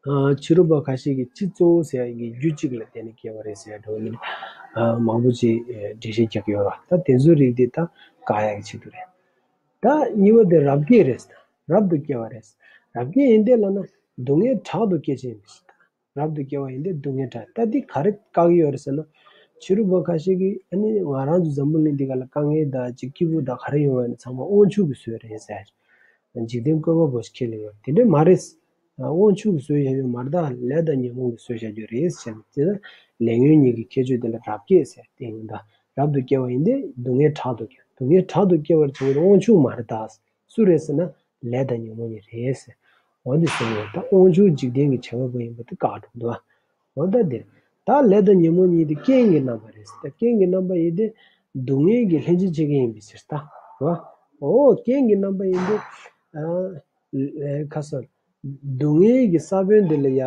ཕྱི་རོལ་པ་ཁ་ཤས་ཀྱིས་སྤྱི་གཙོ་བོ་ཟེར་ཡག་གི་རྒྱུ་གཅིག་ལ་བརྟེན་ནས་སྐྱེ་བ་རེད་ཟེར་ཡག་འདྲ་བོ་མང་པོ་ཅིག་འགྲེལ་བཤད་རྒྱག་གི་ཡོད་ར། ད་དེ་ཚོའི་རིགས་དེ་ད་བཀག་ཡག་གི་ཆེད་དུ་རེད། ད་གཉིས་པ་དེ་རབ་བསྐྱེད་རེད། རབ་ཏུ་སྐྱེ་བ་རེད། རབ་བསྐྱེད་ཡིན་ཏེ་ལབ་ན་སྡུག་བསྔལ་དྲག་ཏུ་སྐྱེད་བྱེད་ཡིན་པས། རབ་ཏུ་སྐྱེ་བ་ཡིན་ཏེ་སྡུག་བསྔལ་དྲག་ད་འདི་ག་རེ་བཀག་གི་ཡོད་རེད་ཟེར་ན། ཕྱི་རོལ་པ་ཁ་ཤས་ཀྱིས་ཨ་ནི་ང་རང་ཚོ་འཛམ་བུ་གླིང་འདི་ག་ལ་དཀའ་ངལ་དང་ཅིག་སྐྱིད་པོ་དང་ག་རེ་ཡོང་བ་ཡིན་ན་ཚང་མ་དབང་ཕྱུག་གིས་བཟོས་རེད་ཟེར། འཇིག་རྟེན་བཀོད་པ་པོ་ཞིག་ཁས་ལེན་ཡོད། དེ་འདྲ་མ་རེད། དབང་ཕྱུག་གིས་བཟོས་བཞག་རྒྱུ་མ་རེད། ད་ལས་དང་ཉོན་མོངས་ཀྱིས་བཟོས་བཞག་རྒྱུ་རེད་ཟེར་ནས། དེ་ལ་ལས་ཉོན་གཉིས་ཀྱི་ཁྱད་ཆོས་དེ་ལ་རབ་བསྐྱེད་ཟེར་དེ་ཡིན་ད། རབ་ཏུ་སྐྱེ་བ་ཡིན་ཏེ་སྡུག་བསྔལ་དྲག་ཏུ་སྐྱེ། སྡུག་བསྔལ་དྲག་ཏུ་སྐྱེ་བར་བྱེད་པའི་དབང་ཕྱུག་མ་རེད་ད། སུ་རེད་ཟེར་ན་ལས་དང་ཉོན་མོངས་གཉིས་རེད་ཟེར། འོ་འདི་གསུངས་ཡོད། ད་དབང་ཕྱུག་འཇིག་རྟེན་གྱི་བྱེད་པ་པོ་ཡིན་པ་དེ་བཀག་འགྲོ་འདུག་འོ་ད་འདིར། ད་ལས་དང་ཉོན་མོངས་གཉིས་དེ་རྐྱེན་གྱི་རྣམ་པ་རེད་ཟེར། ད་རྐྱེན་གྱི་རྣམ་པ་ཡིན་ཏེ། སྡུག་བསྔལ་གྱི་ལྷན་ཅིག་བྱེད་མཁན་ཡིན་པའི་ཕྱིར་ད། རེད་བ། འོ་རྐྱེན་གྱི་རྣམ་པ་ཡིན་ཏེ། ཨ། ལས་ཁ་སང་། སྡུག་བསྔལ་གྱི་ས་བོན་འདི་ལ་ཡ།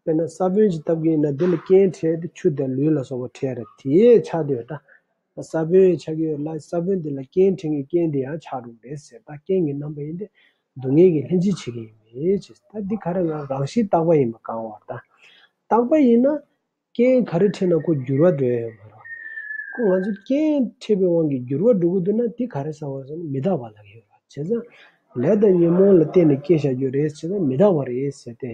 དཔེར་ན་ས་བོན་ཞིག་བཏབ་ཀྱི་ཡིན་ན་འདི་ལ་རྐྱེན་འཕྲད་དེ་ཆུ་དང་ལུད་ལ་སོགས་པ་འཕྲད་རེད། དེའི་ཆ་དེ་ཡོད་ད། ས་བོན་ཆགས་ཀྱི་ཡོད་ལ་ས་བོན་འདི་ལ་རྐྱེན་འཕྲད་མཁན་རྐྱེན་དེ་ཡང་ཆགས་འགྲོ་གི་རེད་ཟེར། ད་རྐྱེན་གྱི་རྣམ་པ་ཡིན་ཏེ། སྡུག་བསྔལ་གྱི་ལྷན་ཅིག་བྱེད་ཀྱི་ཡིན་པའི་ཕྱིར། ད་འདི་ག་རེ་ལ་རང་བཞིན་རྟག་པ་ཡིན་པ་གང་བར་ད། རྟག་པ་ཡིན་ན་རྐྱེན་ག་རེ་འཕྲད་ན་ཁོ་འགྱུར་བ་འགྲོ་ཡ་ཡོད་མ་རེད། ཁོ་ང་ཚོ་རྐྱེན་འཕྲད་པའི་དབང་གིས་འགྱུར་བ་འགྲོ་གི་འདུག་ན་འདི་ག་རེ་ཟེར་བ་ཟེར་ན་མི་རྟག་པ་ལབ་ཀྱི་ཡོད་རེད། བྱས་ཙང་ལས་དང་ཉོན་མོངས་ལ་བརྟེན་ནས་སྐྱེ་བཞག་རྒྱུ་རེད། བྱས་ཙང་མི་རྟག་པ་རེད་ཟེར་ཏེ།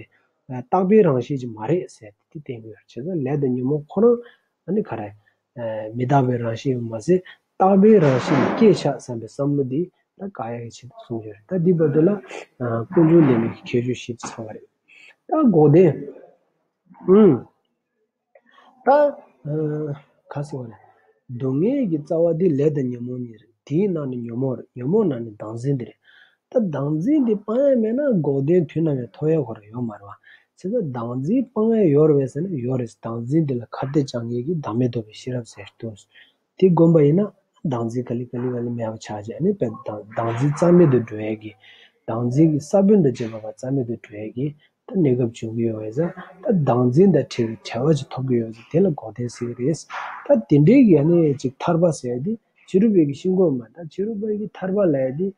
རྟག་པའི་རང་བཞིན་ཅིག་མ་རེད་ཟེར་ཏེ་དེ་བསྟན་གྱི་ཡོད་རེད། བྱས་ཙང་ལས་དང་ཉོན་མོངས་ཁོ་རང་ཨ་ནི་ག་རེ། མི་རྟག་པའི་རང་བཞིན་མ་ཟད་རྟག་པའི་རང་བཞིན་ལ་སྐྱེས་ཤག་བསམ་པའི་བསམ་བློ་འདི་ད་བཀག་ཡག་གི་ཆེད་དུ་གསུངས་ཡོད་རེད། ད་འདི་བར་དུ་ལ་ཀུན་འབྱུང་ལྡན་མིན་གྱི་ཁྱད་ཆོས་བཞི་དེ་ཚང་བ་རེད། ད་འགོག་བདེན། ཨུམ། ད་ཨ་ག་ཟེར་བ་རེད། སྡུག་བསྔལ་གྱི་རྩ་བ་འདི་ལས་དང་ཉོན་མོངས་གཉིས་རེད། དེའི་ནང་ནས་ཉོན་མོངས་རེད། ཉོན་མོངས་ནང་ནས་བདག་འཛིན་འདི་རེད། ད་བདག་འཛིན་འདི་སྤང་ཡ་མེད་ན་འགོག་བདེན་དུས་ནམ་ཡང་ཐོབ་ཡ་ཁོ་རང་ཡོད་མ་རེད་བ། བྱས་ཙང་བདག་འཛིན་སྤང་ཡ་ཡོད་རེད་བས་ཟེར་ན་ཡོད་རེད། བདག་འཛིན་འདི་ལ་ཁ་གཏད་གཅོག་མཁན་གྱི་བདག་མེད་རྟོགས་པའི་ཤེས་རབ་ཟེར་དུས། དེ་བསྒོམ་པ་ཡིན་ན་བདག་འཛིན་ག་ལེ་ག་ལེ་ག་ལེ་མེད་པ་ཆགས་བྱས་ནས་བདག་བདག་འཛིན་རྩ་མེད་དུ་འགྲོ་ཡས་ཀྱི། བདག་འཛིན་གྱི་ས་བོན་དང་བཅས་པ་བ་རྩ་མེད་དུ་འགྲོ་ཡས་ཀྱི་ད་གནས་སྐབས་བྱུང་གི་ཡོད་པས་ཙང་ད་བདག་འཛིན་དང་བྲལ་བའི་བྲལ་བ་ཅིག་ཐོབ་ཀྱི་ཡོད་ཙང་དེ་ལ་འགོག་བདེན་ཟེར་གྱི་རེད། ད་དེ་འདྲའི་གི་ཨ་ནི་ཅིག་ཐར་པ་ཟེར་ཡས་དེ་ཕྱི་རོལ་པའི་གི་ཤིང་ཀུན་མ་ད་ཕྱི་རོལ་པའི་གི་ཐར་པ་ལབ་ཡས་དེ།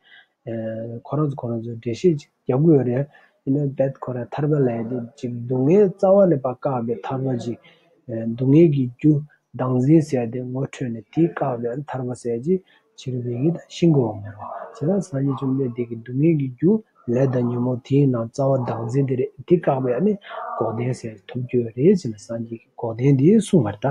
ཁོ་རང་ཚོ་ཁོ་རང་ཚོ་འགྲེལ་བཤད་ཅིག་རྒྱག་གི་ཡོད་རེད། ཡིན་ནའི་རྦད་ཁོ་རང་ཐར་པ་ལབ་ཡས་དེ་ཅིག་སྡུག་བསྔལ་རྩ་བ་ནས་ཕར་བཀག་པའི་ཐར་པ་ཅིག་སྡུག་བསྔལ་གྱི་རྒྱུ་བདག་འཛིན་ཟེར་ཡ་དེ་ངོ་འཕྲོད་ནས་དེ་བཀག་པའི་ཐར་པ་ཟེར་ཡ་ཅིག་ཕྱི་རོལ་པའི་གི་ད་ཤིང་ཀུན་མ་རེད་བ། བྱས་ཙང་སངས་རྒྱས་བཅོམ་ལྡན་འདས་ཀྱིས་སྡུག་བསྔལ་གྱི་རྒྱུ་ལས་དང་ཉོན་མོངས་དེའི་ནང་རྩ་བ་བདག་འཛིན་དེ་རེད། དེ་བཀག་པའི་ཨ་ནི་འགོག་བདེན་ཟེར་ཐོབ་རྒྱུ་ཡོད་རེད་ཟེར་ནས་སངས་རྒྱས་ཀྱིས་འགོག་བདེན་འདི་གསུངས་པ་རེད་ད།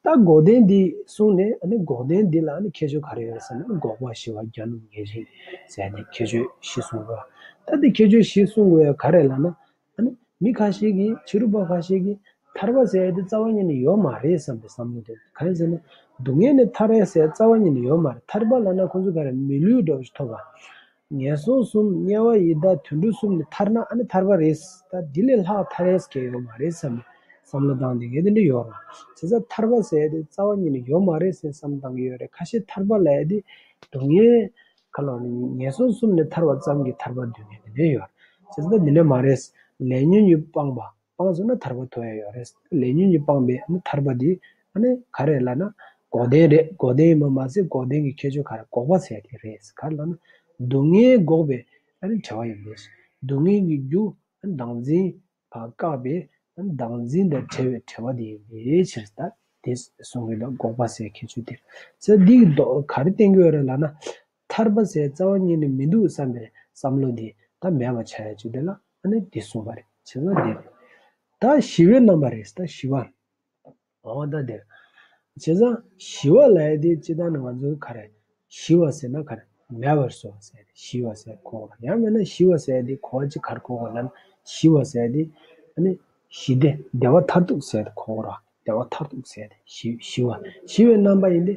ད་འགོག་བདེན་འདི་གསུངས་ནས་ཨ་ནི་འགོག་བདེན་འདི་ལ་ཨ་ནི་ཁྱད་ཆོས་ག་རེ་ཡོད་རེད་ཟེར་ན་འགོག་པ་ཞི་བ་གྱ་ནོམ་ངེས་ཤེས་ཟེར་ནས་ཁྱད་ཆོས་བཞི་གསུངས་པ། ད་འདི་ཁྱད་ཆོས་བཞི་གསུངས་དགོས་ཡ་ག་རེ་ལབ་ན་ཨ་ནི་མི་ཁ་ཤས་ཀྱིས་ཕྱི་རོལ་པ་ཁ་ཤས་ཀྱིས་ཐར་པ་ཟེར་ཡ་དེ་རྩ་བ་ཉིད་ནས་ཡོད་མ་རེད་བསམ་པའི་བསམ་བློ་དེ་གང་ཡིན་ཟེར་ན་སྡུག་བསྔལ་ནས་ཐར་ཡ་ཟེར་ཡ་རྩ་བ་ཉིད་ནས་ཡོད་མ་རེད། ཐར་པ་ལབ་ན་ཁོང་ཚོ་ག་རེ་མི་ལུས་འདྲ་བོ་ཞིག་ཐོབ་པ། ངན་སོང་གསུམ་དམྱལ་བ་ཡི་དྭགས་དུད་འགྲོ་གསུམ་ནས་ཐར་ན་ཨ་ནི་ཐར་པ་རེད། ད་འདི་ལས་ལྷག་ཐར་ཡས་སྐལ་ཡོད་མ་རེད་བསམ་ནས་བསམ་བློ་བཏང་དེ་ངས་དེ་འདྲ་ཡོད་རེད། བྱས་ཙང་ཐར་པ་ཟེར་ཡ་དེ་རྩ་བ་ཉིད་ནས་ཡོད་མ་རེད་ཟེར་བསམ་བཏང་གི་ཡོད་རེད། ཁ་ཤས་ཐར་པ་ལབ་ཡ་དེ་སྡུག་བསྔལ་ཁ་ལོ་ནས་ངན་སོང་གསུམ་ནས་ཐར་བ་ཙམ་གྱིས་ཐར་པ་འདོད་མཁན་དེ་འདྲ་ཡོད་རེད། བྱས་ཙང་འདི་འདྲ་མ་རེད། ལས་ཉོན་གཉིས་སྤངས་པ། སྤངས་སོང་ན་ཐར་པ་ཐོབ་ཡ་ཡོད་རེད། ལས་ཉོན་གཉིས་སྤངས་པའི་ཨ་ནི་ཐར་པ་འདི་ཨ་ནི་ག་རེ་ལབ་ན་འགོག་བདེན་རེད། འགོག་བདེན་ཡིན་པ་མ་ཟད་འགོག་བདེན་གྱི་ཁྱད་ཆོས་ག་རེ་འགོག་པ་ཟེར་ཡ་དེ་རེད། ག་རེ་ལབ་ན་སྡུག་བསྔལ་འགོག་པའི་ཨ་ནི་བྲལ་བ་ཡིན་པས། སྡུག་བསྔལ་གྱི་རྒྱུ་བདག་འཛིན་བཀག་པའི་བདག་འཛིན་དང་བྲལ་བའི་བྲལ་བ་དེ་ཡིན་པའི་ཕྱིར་ད་དེ་གསུང་གི་ལ་འགོག་པ་ཟེར་ཁྱད་ཆོས་དེ་ཟེར་འདི་གི་མདོ་ག་རེ་བསྟན་གྱི་ཡོད་རེད་ལབ་ན། ཐར་པ་ཟེར་རྩ་བ་ཉིད་ནས་མི་འདུག་བསམ་པའི་བསམ་བློ་འདི་ད་མེད་པ་བྱ་ཡ་ཅིག་དེ་ལ་ཨ་ནི་འདི་གསུངས་པ་རེད། བྱས་ཙང་འདི་རེད། ད་ཞི་བའི་རྣམ་པ་རེད། ད་ཞི་བ། འོ་ད་དེ་རེད། བྱས་ཙང་ཞི་བ་ལབ་ཡ་དེ་སྤྱིར་བཏང་ནས་ང་ཚོའི་ག་རེ་ཞི་བ་ཟེར་ན་ག་རེ་མེད་པར་བཟོ་བ་ཟེར་ཞི་བ་ཟེར་གོ་བ། ཡང་མིན་ན་ཞི་བ་ཟེར་དེ་གོ་བ་ཅིག་ག་རེ་གོ་བ་ལབ་ན་ཞི་བ་ཟེར་དེ་ཨ་ནི་ཞི་བདེ་བདེ་བ་མཐར་ཐུག་ཟེར་དེ་གོ་བ་ར། བདེ་བ་མཐར་ཐུག་ཟེར་དེ་ཞི་ཞི་བ། ཞི་བའི་རྣམ་པ་ཡིན་ཏེ་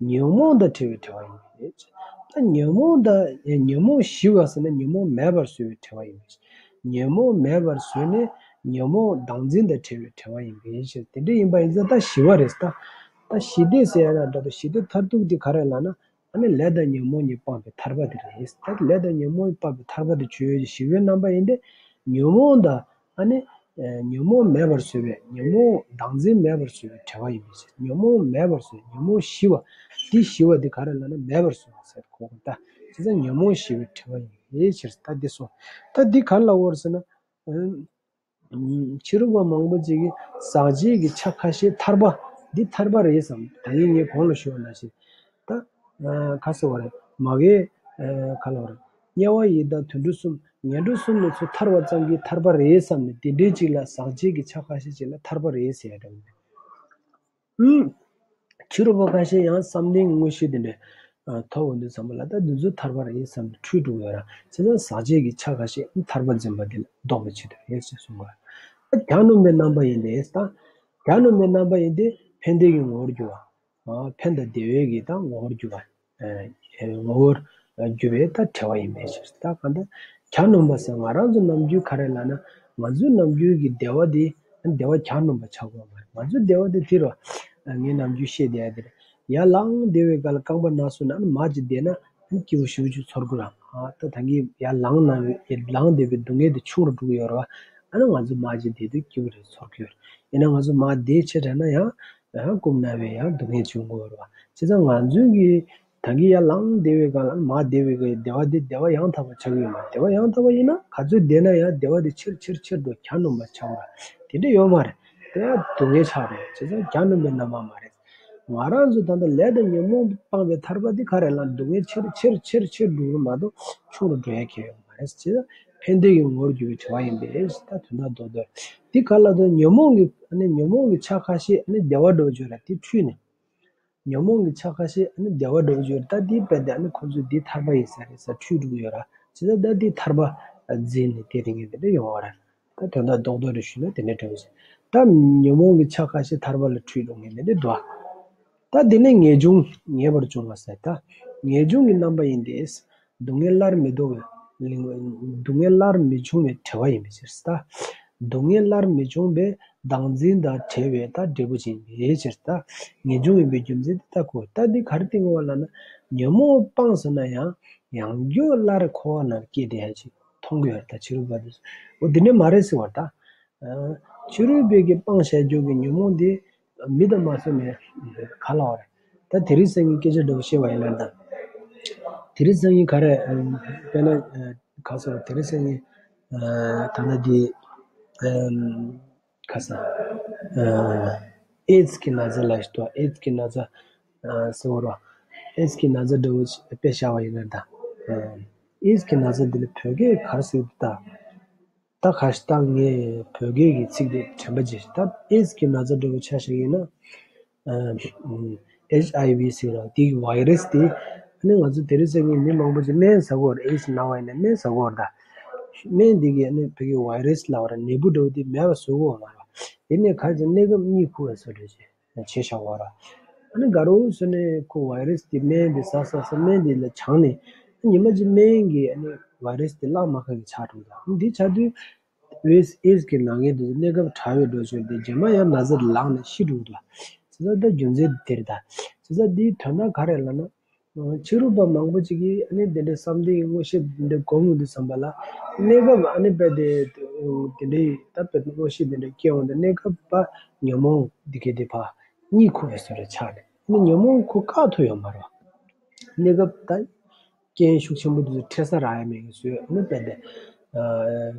ཉོན་མོངས་དང་བྲལ་བའི་བྲལ་བ་ཡིན་པས། ད་ཉོན་མོངས་དང་ཉོན་མོངས་ཞི་བ་ཟེར་ན་ཉོན་མོངས་མེད་པར་བཟོ་བའི་བྲལ་བ་ཡིན་པས། ཉོན་མོངས་མེད་པར་བཟོས་ནས་ཉོན་མོངས་བདག་འཛིན་དང་བྲལ་བའི་བྲལ་བ་ཡིན་པའི་ཕྱིར། དེ་འདྲ་ཡིན་པ་ཡིན་ཙང་ད་ཞི་བ་རེད། ད་ད་ཞི་བདེ་ཟེར་ཡ་ན་འདྲ་འདུག་ཞི་བདེ་མཐར་ཐུག་དེ་ག་རེ་ལབ་ན་ཨ་ནི་ལས་དང་ཉོན་མོངས་གཉིས་སྤངས་པའི་ཐར་པ་དེ་རེད། ད་ལས་དང་ཉོན་མོངས་སྤངས་པའི་ཐར་པ་དེ་ཆོས་ཞི་བའི་རྣམ་པ་ཡིན་ཏེ། ཉོན་མོངས་དང་ཨ་ནི་ཉོན་མོངས་མེད་པར་བཟོས་པའི་ཉོན་མོངས་བདག་འཛིན་མེད་པར་བཟོས་པའི་བྲལ་བ་ཡིན་པའི་ཕྱིར། ཉོན་མོངས་མེད་པར་བཟོས་ཉོན་མོངས་ཞི་བ། དེ་ཞི་བ་དེ་ག་རེ་ལབ་ན་མེད་པར་བཟོས་པ་ཟེར་གོ་དགོས། ད་བྱས་ཙང་ཉོན་མོངས་ཞི་བའི་བྲལ་བ་ཡིན་པའི་ཕྱིར། ད་འདི་སོང་། ད་འདི་ག་རེ་ལབ་དགོས་རེད་ཟེར་ན། ཕྱི་རོལ་པ་མང་པོ་ཅིག་གིས་ཟག་བཅས་ཀྱི་ཆ་ཁ་ཤས་ཐར་པ་འདི་ཐར་པ་རེད་བསམ། ད་ངས་ངས་གོང་ལ་ཞུས་པ་ནང་བཞིན་ད་ག་ཟེར་བ་རེད། མ་གིའི་ག་ལབ་རེད། དམྱལ་བ་ཡི་དྭགས་དུད་འགྲོ་གསུམ་ངན་འགྲོ་གསུམ་ནས་ཚུར་ཐར་བ་ཙམ་གྱིས་ཐར་པ་རེད་བསམ་ནས་དེ་འདྲའི་ཅིག་ལ་ཟག་བཅས་ཀྱི་ཆ་ཁ་ཤས་ཅིག་ལ་ཐར་པ་རེད་ཟེར་ཡ་འདྲ་བོ་འདུག་ཕྱི་རོལ་པ་ཁ་ཤས་ཡང་བསམ་གཏན་དངོས་གཞི་དེ་འདྲ་ཐོབ་འོང་དུས་ཙམ་པ་ལ་ད་འདི་ཚོ་ཐར་པ་རེད་བསམ་ནས་འཁྲུལ་འགྲོ་གི་ཡོད་ར། བྱས་ཙང་ཟག་བཅས་ཀྱི་ཆ་ཁ་ཤས་ཐར་པ་འཛིན་པ་དེ་ལ་ལྡོག་པའི་ཆེད་དུ་རེད་ཅེས་གསུངས་པ། ད་གྱ་ནོམ་པའི་རྣམ་པ་ཡིན་ཏེ། ད་གྱ་ནོམ་པའི་རྣམ་པ་ཡིན་ཏེ་ཕན་བདེ་གི་ངོ་བོར་གྱུར་པ། ཕན་དང་བདེ་བའི་གི་ད་ངོ་བོར་གྱུར་པ། ངོ་བོར་གྱུར་པའི་ད་བྲལ་བ་ཡིན་པའི་ཕྱིར། ད་གང་ལྟར་གྱ་ནོམ་པ་ཟེར་ང་རང་ཚོ་ནམ་རྒྱུན་ག་རེ་ལབ་ན་ང་ཚོའི་ནམ་རྒྱུན་གྱི་བདེ་བ་དེ་བདེ་བ་གྱ་ནོམ་པ་ཆགས་དགོས་མ་རེད། ང་ཚོའི་བདེ་བ་དེ་དེ་རེད་བ། ངས་ནམ་རྒྱུན་བཤད་བསྡད་ཡ་དེ་རེད། ཡར་ལངས་བསྡད་པའི་སྐབས་ལ་རྐང་པ་ན་སོང་ན་ཨ་ནི་མར་ཅིག་བསྡད་ན་ཨ་ནི་སྐྱིད་པོ་ཞེ་པོ་ཅིག་ཚོར་གི་རེད། ད་ད་གིན་ཡར་ལངས་ན་ལངས་བསྡད་པའི་སྡུག་བསྔལ་དེ་ཆུང་རུ་འགྲོ་གི་ཡོད་རེད་བ། ཨ་ནི་ང་ཚོ་མར་ཅིག་བསྡད་དུས་སྐྱིད་པོ་རེ་ཚོར་གི་ཡོད་རེད། ཡིན་ན་ང་ཚོ་མར་བསྡད་ཆེ་དྲགས་ན་ཡང་ཡང་རྐུབ་ན་བའི་ཡང་སྡུག་བསྔལ་བྱུང་གི་ཡོད་རེད་བ། བྱས་ཙང་ང་ཚོའི་གི་ ད་གིན་ཡར་ལངས་བསྡད་པའི་སྒང་ལ་མར་བསྡད་པའི་སྒང་ལ་བདེ་བ་དེ་བདེ་བ་ཡང་དག་པ་ཆགས་ཀྱི་ཡོད་མ་རེད། བདེ་བ་ཡང་དག་པ་ཡིན་ན་ག་ཚོད་བསྡད་ན་ཡང་བདེ་བ་དེ་ཆེར་ཆེར་ཆེར་འགྲོ། གྱ་ནོམ་པ་ཆགས་པ་ར་དེ་འདྲ་ཡོད་མ་རེད། དེ་ཡང་སྡུག་བསྔལ་ཆགས་རེད། བྱས་ཙང་གྱ་ནོམ་པའི་རྣམ་པ་མ་རེད། ང་རང་ཚོ་ད་ལྟ་ལས་དང་ཉོན་མོངས་སྤངས་པའི་ཐར་པ་འདི་ག་རེ་ལ་སྡུག་བསྔལ་ཆེར་ཆེར་ཆེར་ཆེར་འགྲོ་གི་མ་གཏོགས་ཆུང་རུ་འགྲོ་ཡ་གང་ཡང་ཡོད་མ་རེད། བྱས་ཙང་ཕན་བདེ་གི་ངོ་བོར་གྱུར་པའི་དྲི་བ་ཡིན་པས་ད་དོན་དག་རྡོག་རྡོག་རེད། འདི་ག་ལ་དོན་ཉོན་མོངས་ཀྱི་ཨ་ནི་ཉོན་མོངས་ཀྱི་ཆ་ཁ་ཤས་ཨ་ནི་བདེ་བ་འདྲ་བོ་བརྗོད་ར་དེ་འཁྲུལ་ནས། ཉོན་མོངས་ཀྱི་ཆ་ཁ་ཤས་ཨ་ནི་བདེ་བ་འདྲ་བོ་བརྗོད་ར་ད་འདི་དཔེ་དེ་ཨ་ནི་ཁོ་ཚོས་འདི་ཐར་པ་ཡིན་ས་རེད་ཟེར་འཁྲུལ་འགྲོ་གི་ཡོད་ར། བྱས་ཙང་ད་འདི་ཐར་པ་འཛིན་ནས་དེ་རིང་གི་དེ་འདྲ་ཡོང་བ་རེད། ད་དོན་དག་རྡོག་རྡོག་རེ་ཞུས་ན་དེ་འདྲ་འདྲ་བོ་ཞིག་ད་ཉོན་མོངས་ཀྱི་ཆ་ཁ་ཤས་ཐར་པ་ལ་འཁྲུལ་འགྲོ་མཁན་དེ་འདྲ་འདུག་ད་དེ་ནས་ངེས་འབྱུང་ངེས་པར་འབྱུང་བ་ཟེར། ད་ངེས་འབྱུང་གི་རྣམ་པ་ཡིན་ཏེ། སྡུག་བསྔལ་སླར་མི་ལྡོག་པའི་གླིང་། སྡུག་བསྔལ་སླར་མི་འབྱུང་བའི་བྲལ་བ་ཡིན་པའི་ཕྱིར་ད། སྡུག་བསྔལ་སླར་མི་འབྱུང་བའི་བདག་འཛིན་དང་བྲལ་བའི་ད་འབྲས་བུ་ཅན་ཡིན་པའི་ཕྱིར་ད། ངེས་འབྱུང་ཡིན་པའི་རྒྱུ་མཚན་དེ་ད་གོ་ད་འདི་ག་རེ་བསྟན་དགོས་པ་ལབ་ན། ཉོན་མོངས་སྤངས་ཟེར་ན་ཡང་ཡང་རྒྱུ་སླར་འཁོར་བ་ནང་སྐྱེས་བསྡད་ཡ་ཅིག་མཐོང་གི་ཡོད་རེད། ད་ཕྱི་རོལ་པ་དེ་ཚོ་འོ་འདི་འདྲ་མ་རེད་ཟེར་བ་ད། ཕྱི་རོལ་པའི་གི་སྤངས་བཞག་རྒྱུ་གི་ཉོན་མོངས་དེ་མི་དང་མ་སོ་ནས་ག་ལ་བ་རེད། ད་དེ་རིང་སང་ཉིན་སྐད་ཆ་འདྲ་བོ་བཤད་པ་ཡིན་ན་ད། དེ་རིང་སང་ཉིན་ག་རེ་དཔེར་ན་ག་ཟེར་བ་དེ་རིང་སང་ཉིན་ད་ལྟ་དེ་ག་ཟེར་ཨེ་ཙི་གི་ན་ཚ་ལ་ཞིག་ཏུ་ཨེ་ཙི་གི་ན་ཚ་ཟེར་བ་རོ། ཨེ་ཙི་གི་ན་ཚ་འདྲ་བོ་དཔེ་བཞག་པ་ཡིན་ན་ད། ཨེ་ཙི་གི་ན་ཚ་འདི་ལ་བོད་སྐད་ག་རེ་ཟེར་གི་འདུག་ད། ད་ཁ་ཤས་ད་ངས་བོད་སྐད་ཀྱི་ཚིག་དེ་དྲན་པ་བརྗེད་ཤག་ད་ཨེ་ཙི་གི་ན་ཚ་འདྲ་བོ་ཆ་བཞག་ཡིན་ན། ཨེཆ་ཨའི་ཝི་ཟེར་ར་དེ་གི་བྷའི་རེ་སི་དེ། ཨ་ནི་ང་ཚོ་དེ་རིང་སང་ཉིན་མི་མང་པོ་ཅིག་སྨན་ཟ་གི་ཡོད་རེད། ཨེ་ཙི་ན་བ་ཡིན་ན་སྨན་ཟ་གི་ཡོད་རེད་ད། སྨན་དེ་གིས་ཨ་ནི་བོད་ཀྱི་བྷའི་རེ་སི་ལབ་པ་ར་ནད་འབུ་འདྲ་བོ་དེ་མེད་པ་བཟོ་གི་ཡོད་མ་རེད། དེ་ནས་ཁ་ཅིག་གནས་སྐབས་གཉིད་ཁུག་པའི་བཟོ་འདྲ་ཅིག་བྱས་བཞག་པ་ར། ཨ་ནི་དགའ་རོགས་སོ་ནས་ཁོ་བྷའི་རེ་སི་དེ་སྨན་དེ་ཟ་ཟ་ཟ་སྨན་དེ་ལ་སྦྱངས་ནས་ཉི་མ་གཅིག་སྨན་གྱིས་ཨ་ནི་བྷའི་རེ་སི་དེ་བརླག་མ་ཁག་གི་ཆགས་འགྲོ་གི་འདུག་འདི་ཆགས་དུས་ཨེ་ཙི་ཨེ་ཙི་གི་ན་མཁན་དེ་ཚོ་གནས་སྐབས་དྲག་པའི་འགྲོ་ཆོག་དེ་རྗེས་མ་ཡང་ན་ཚ་དེ་ལངས་ནས་ཤི་འགྲོ་གི་འདུག་བྱས་ཙང་ད་རྒྱུ་མཚན་དེ་རེད་ད། བྱས་ཙང་འདིའི་དོན་དག་ག་རེ་ལབ་ན། ཕྱི་རོལ་པ་མང་པོ་ཅིག་གིས་ཨ་ནི་དེ་འདྲའི་བསམ་གཏན་གྱི་མངོན་ཤེས་འདི་འདྲ་སྒོམ་གྱི་འདུག་བསམ་པ་ལ། གནས་སྐབས་ཨ་ནི་དཔེ་དེ་དེ་འདྲའི་ད་དཔེ་མངོན་ཤེས་དེ་འདྲ་སྐྱེ་འོང་དུས་གནས་སྐབས་པ་ཉོན་མོངས་འདི་གའི་དེ་ཕར་གཉིད་ཁུག་པའི་བཟོ་འདྲ་ཆགས་ནས་ཨ་ནི་ཉོན་མོངས་ཁོ་བཀག་ཐུབ་ཡོད་མ་རེད། གནས་སྐབས་ད་རྐྱེན་ཤུགས་ཆེན་པོ་དེ་ཚོ་འཕྲད་ས་རག་ཡ་མེད་ཀྱི་བཟོས་ཨ་ནི་དཔེ་དེ་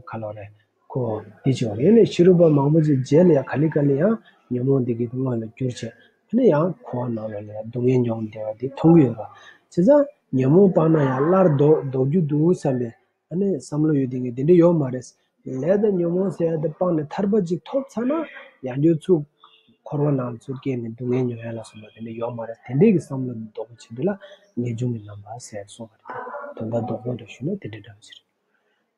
ག་ལབ་རེད། ཁོ་འདི་བྱས་པ་རེད། ཡིན་ནའི་ཕྱི་རོལ་པ་མང་པོ་ཅིག་རྗེས་ལ་ཡང་ག་ལེ་ག་ལེ་ཡང་ཉོན་མོངས་འདི་གའི་དངོས་ལ་གྱུར་བྱས་ཨ་ནི་ཡང་འཁོར་བ་ནང་ལ་ཡང་སྡུག་བསྔལ་མྱོང་བསྡད་པ་འདི་མཐོང་གི་ཡོད་རེད། བྱས་ཙང་ཉོན་མོངས་སྤངས་ན་ཡང་སླར་ལྡོག་ལྡོག་རྒྱུ་འདུག་བསམ་པའི་ཨ་ནི་བསམ་བློ་ཡོད་དེ་ངས་དེ་འདྲ་ཡོད་མ་རེད། ལས་དང་ཉོན་མོངས་ཟེར་ཡ་དེ་སྤངས་ནས་ཐར་པ་ཅིག་ཐོབ་ཚར་ན་ཡང་བསྐྱར་ཚུར་འཁོར་བ་ནང་ཚུར་སྐྱེས་ནས་སྡུག་བསྔལ་མྱོང་ཡ་ལ་སོགས་པ་དེ་འདྲ་ཡོད་མ་རེད། དེ་འདྲའི་གི་བསམ་བློ་འདི་ལྡོག་པ་བྱེད་དུས་ལ་ངེས་འབྱུང་གི་རྣམ་པ་ཟེར་གསུངས་པ་རེད། དོན་དག་རྡོག་རྡོག་རེ་ཞུས་ན་དེ་འདྲ་འདྲ་བ་ཞིག་རེད།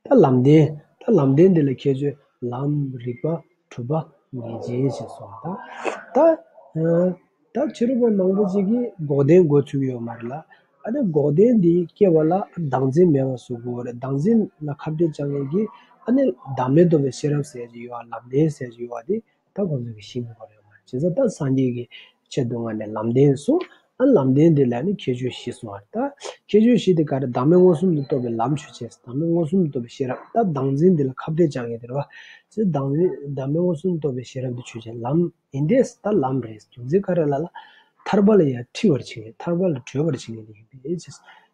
ད་ལམ་བདེན། ད་ལམ་བདེན་འདི་ལ་ཁྱད་ཆོས་ལམ། རིགས་པ། གྲུབ་པ། ངེས་འབྱིན་ཞེས་གསུངས་པ་དང་། ད་ད་ཕྱི་རོལ་པ་མང་པོ་ཅིག་གིས་འགོག་བདེན་འགོ་ཚུགས་ཀྱི་ཡོད་མ་རེད་ལ། ཨ་ནི་འགོག་བདེན་འདི་སྐྱེ་བ་ལ་བདག་འཛིན་མེད་པ་བཟོ་དགོས་རེད། བདག་འཛིན་ལ་ཁ་གཏད་བཅག་མཁན་གྱི་ཨ་ནི་བདག་མེད་རྟོགས་པའི་ཤེས་རབ་ཟེར་གྱི་ཡོད་པ། ལམ་བདེན་ཟེར་གྱི་ཡོད་པ་དེ། ད་ཁོང་ཚོ་གིས་ཤེས་དགོས་པ་རེད་མ་རེད། བྱས་ཙང་ད་སངས་རྒྱས་ཀྱི་ཆེད་དུ་མངགས་ནས་ལམ་བདེན་གསུངས། ཨ་ལམ་བདེན་འདི་ལ་ནི་ཁྱད་ཆོས་བཞི་གསུངས་པ་རེད། ད་ཁྱད་ཆོས་བཞི་དེ་ག་རེ། བདག་མེད་མངོན་སུམ་དུ་རྟོགས་པའི་ལམ་ཆོས་ཅན། བདག་མེད་མངོན་སུམ་དུ་རྟོགས་པའི་ཤེས་རབ། ད་བདག་འཛིན་འདི་ལ་ཁ་གཏད་བཅག་མཁན་དེ་རེད་བ། བྱས་ཙང་བདག་མེད་བདག་མེད་མངོན་སུམ་དུ་རྟོགས་པའི་ཤེས་རབ་འདི་ཆོས་ཅན། ལམ་ཡིན་ཏེ་ད་ལམ་རེད། རྒྱུ་མཚན་ག་རེ་ལབ་ན། ཐར་པ་ལ་ཡང་ཁྲིད་པར་བྱེད་མཁན། ཐར་པ་ལ་བགྲོད་པར་བྱེད་མཁན་དེ་ཡིན་པས་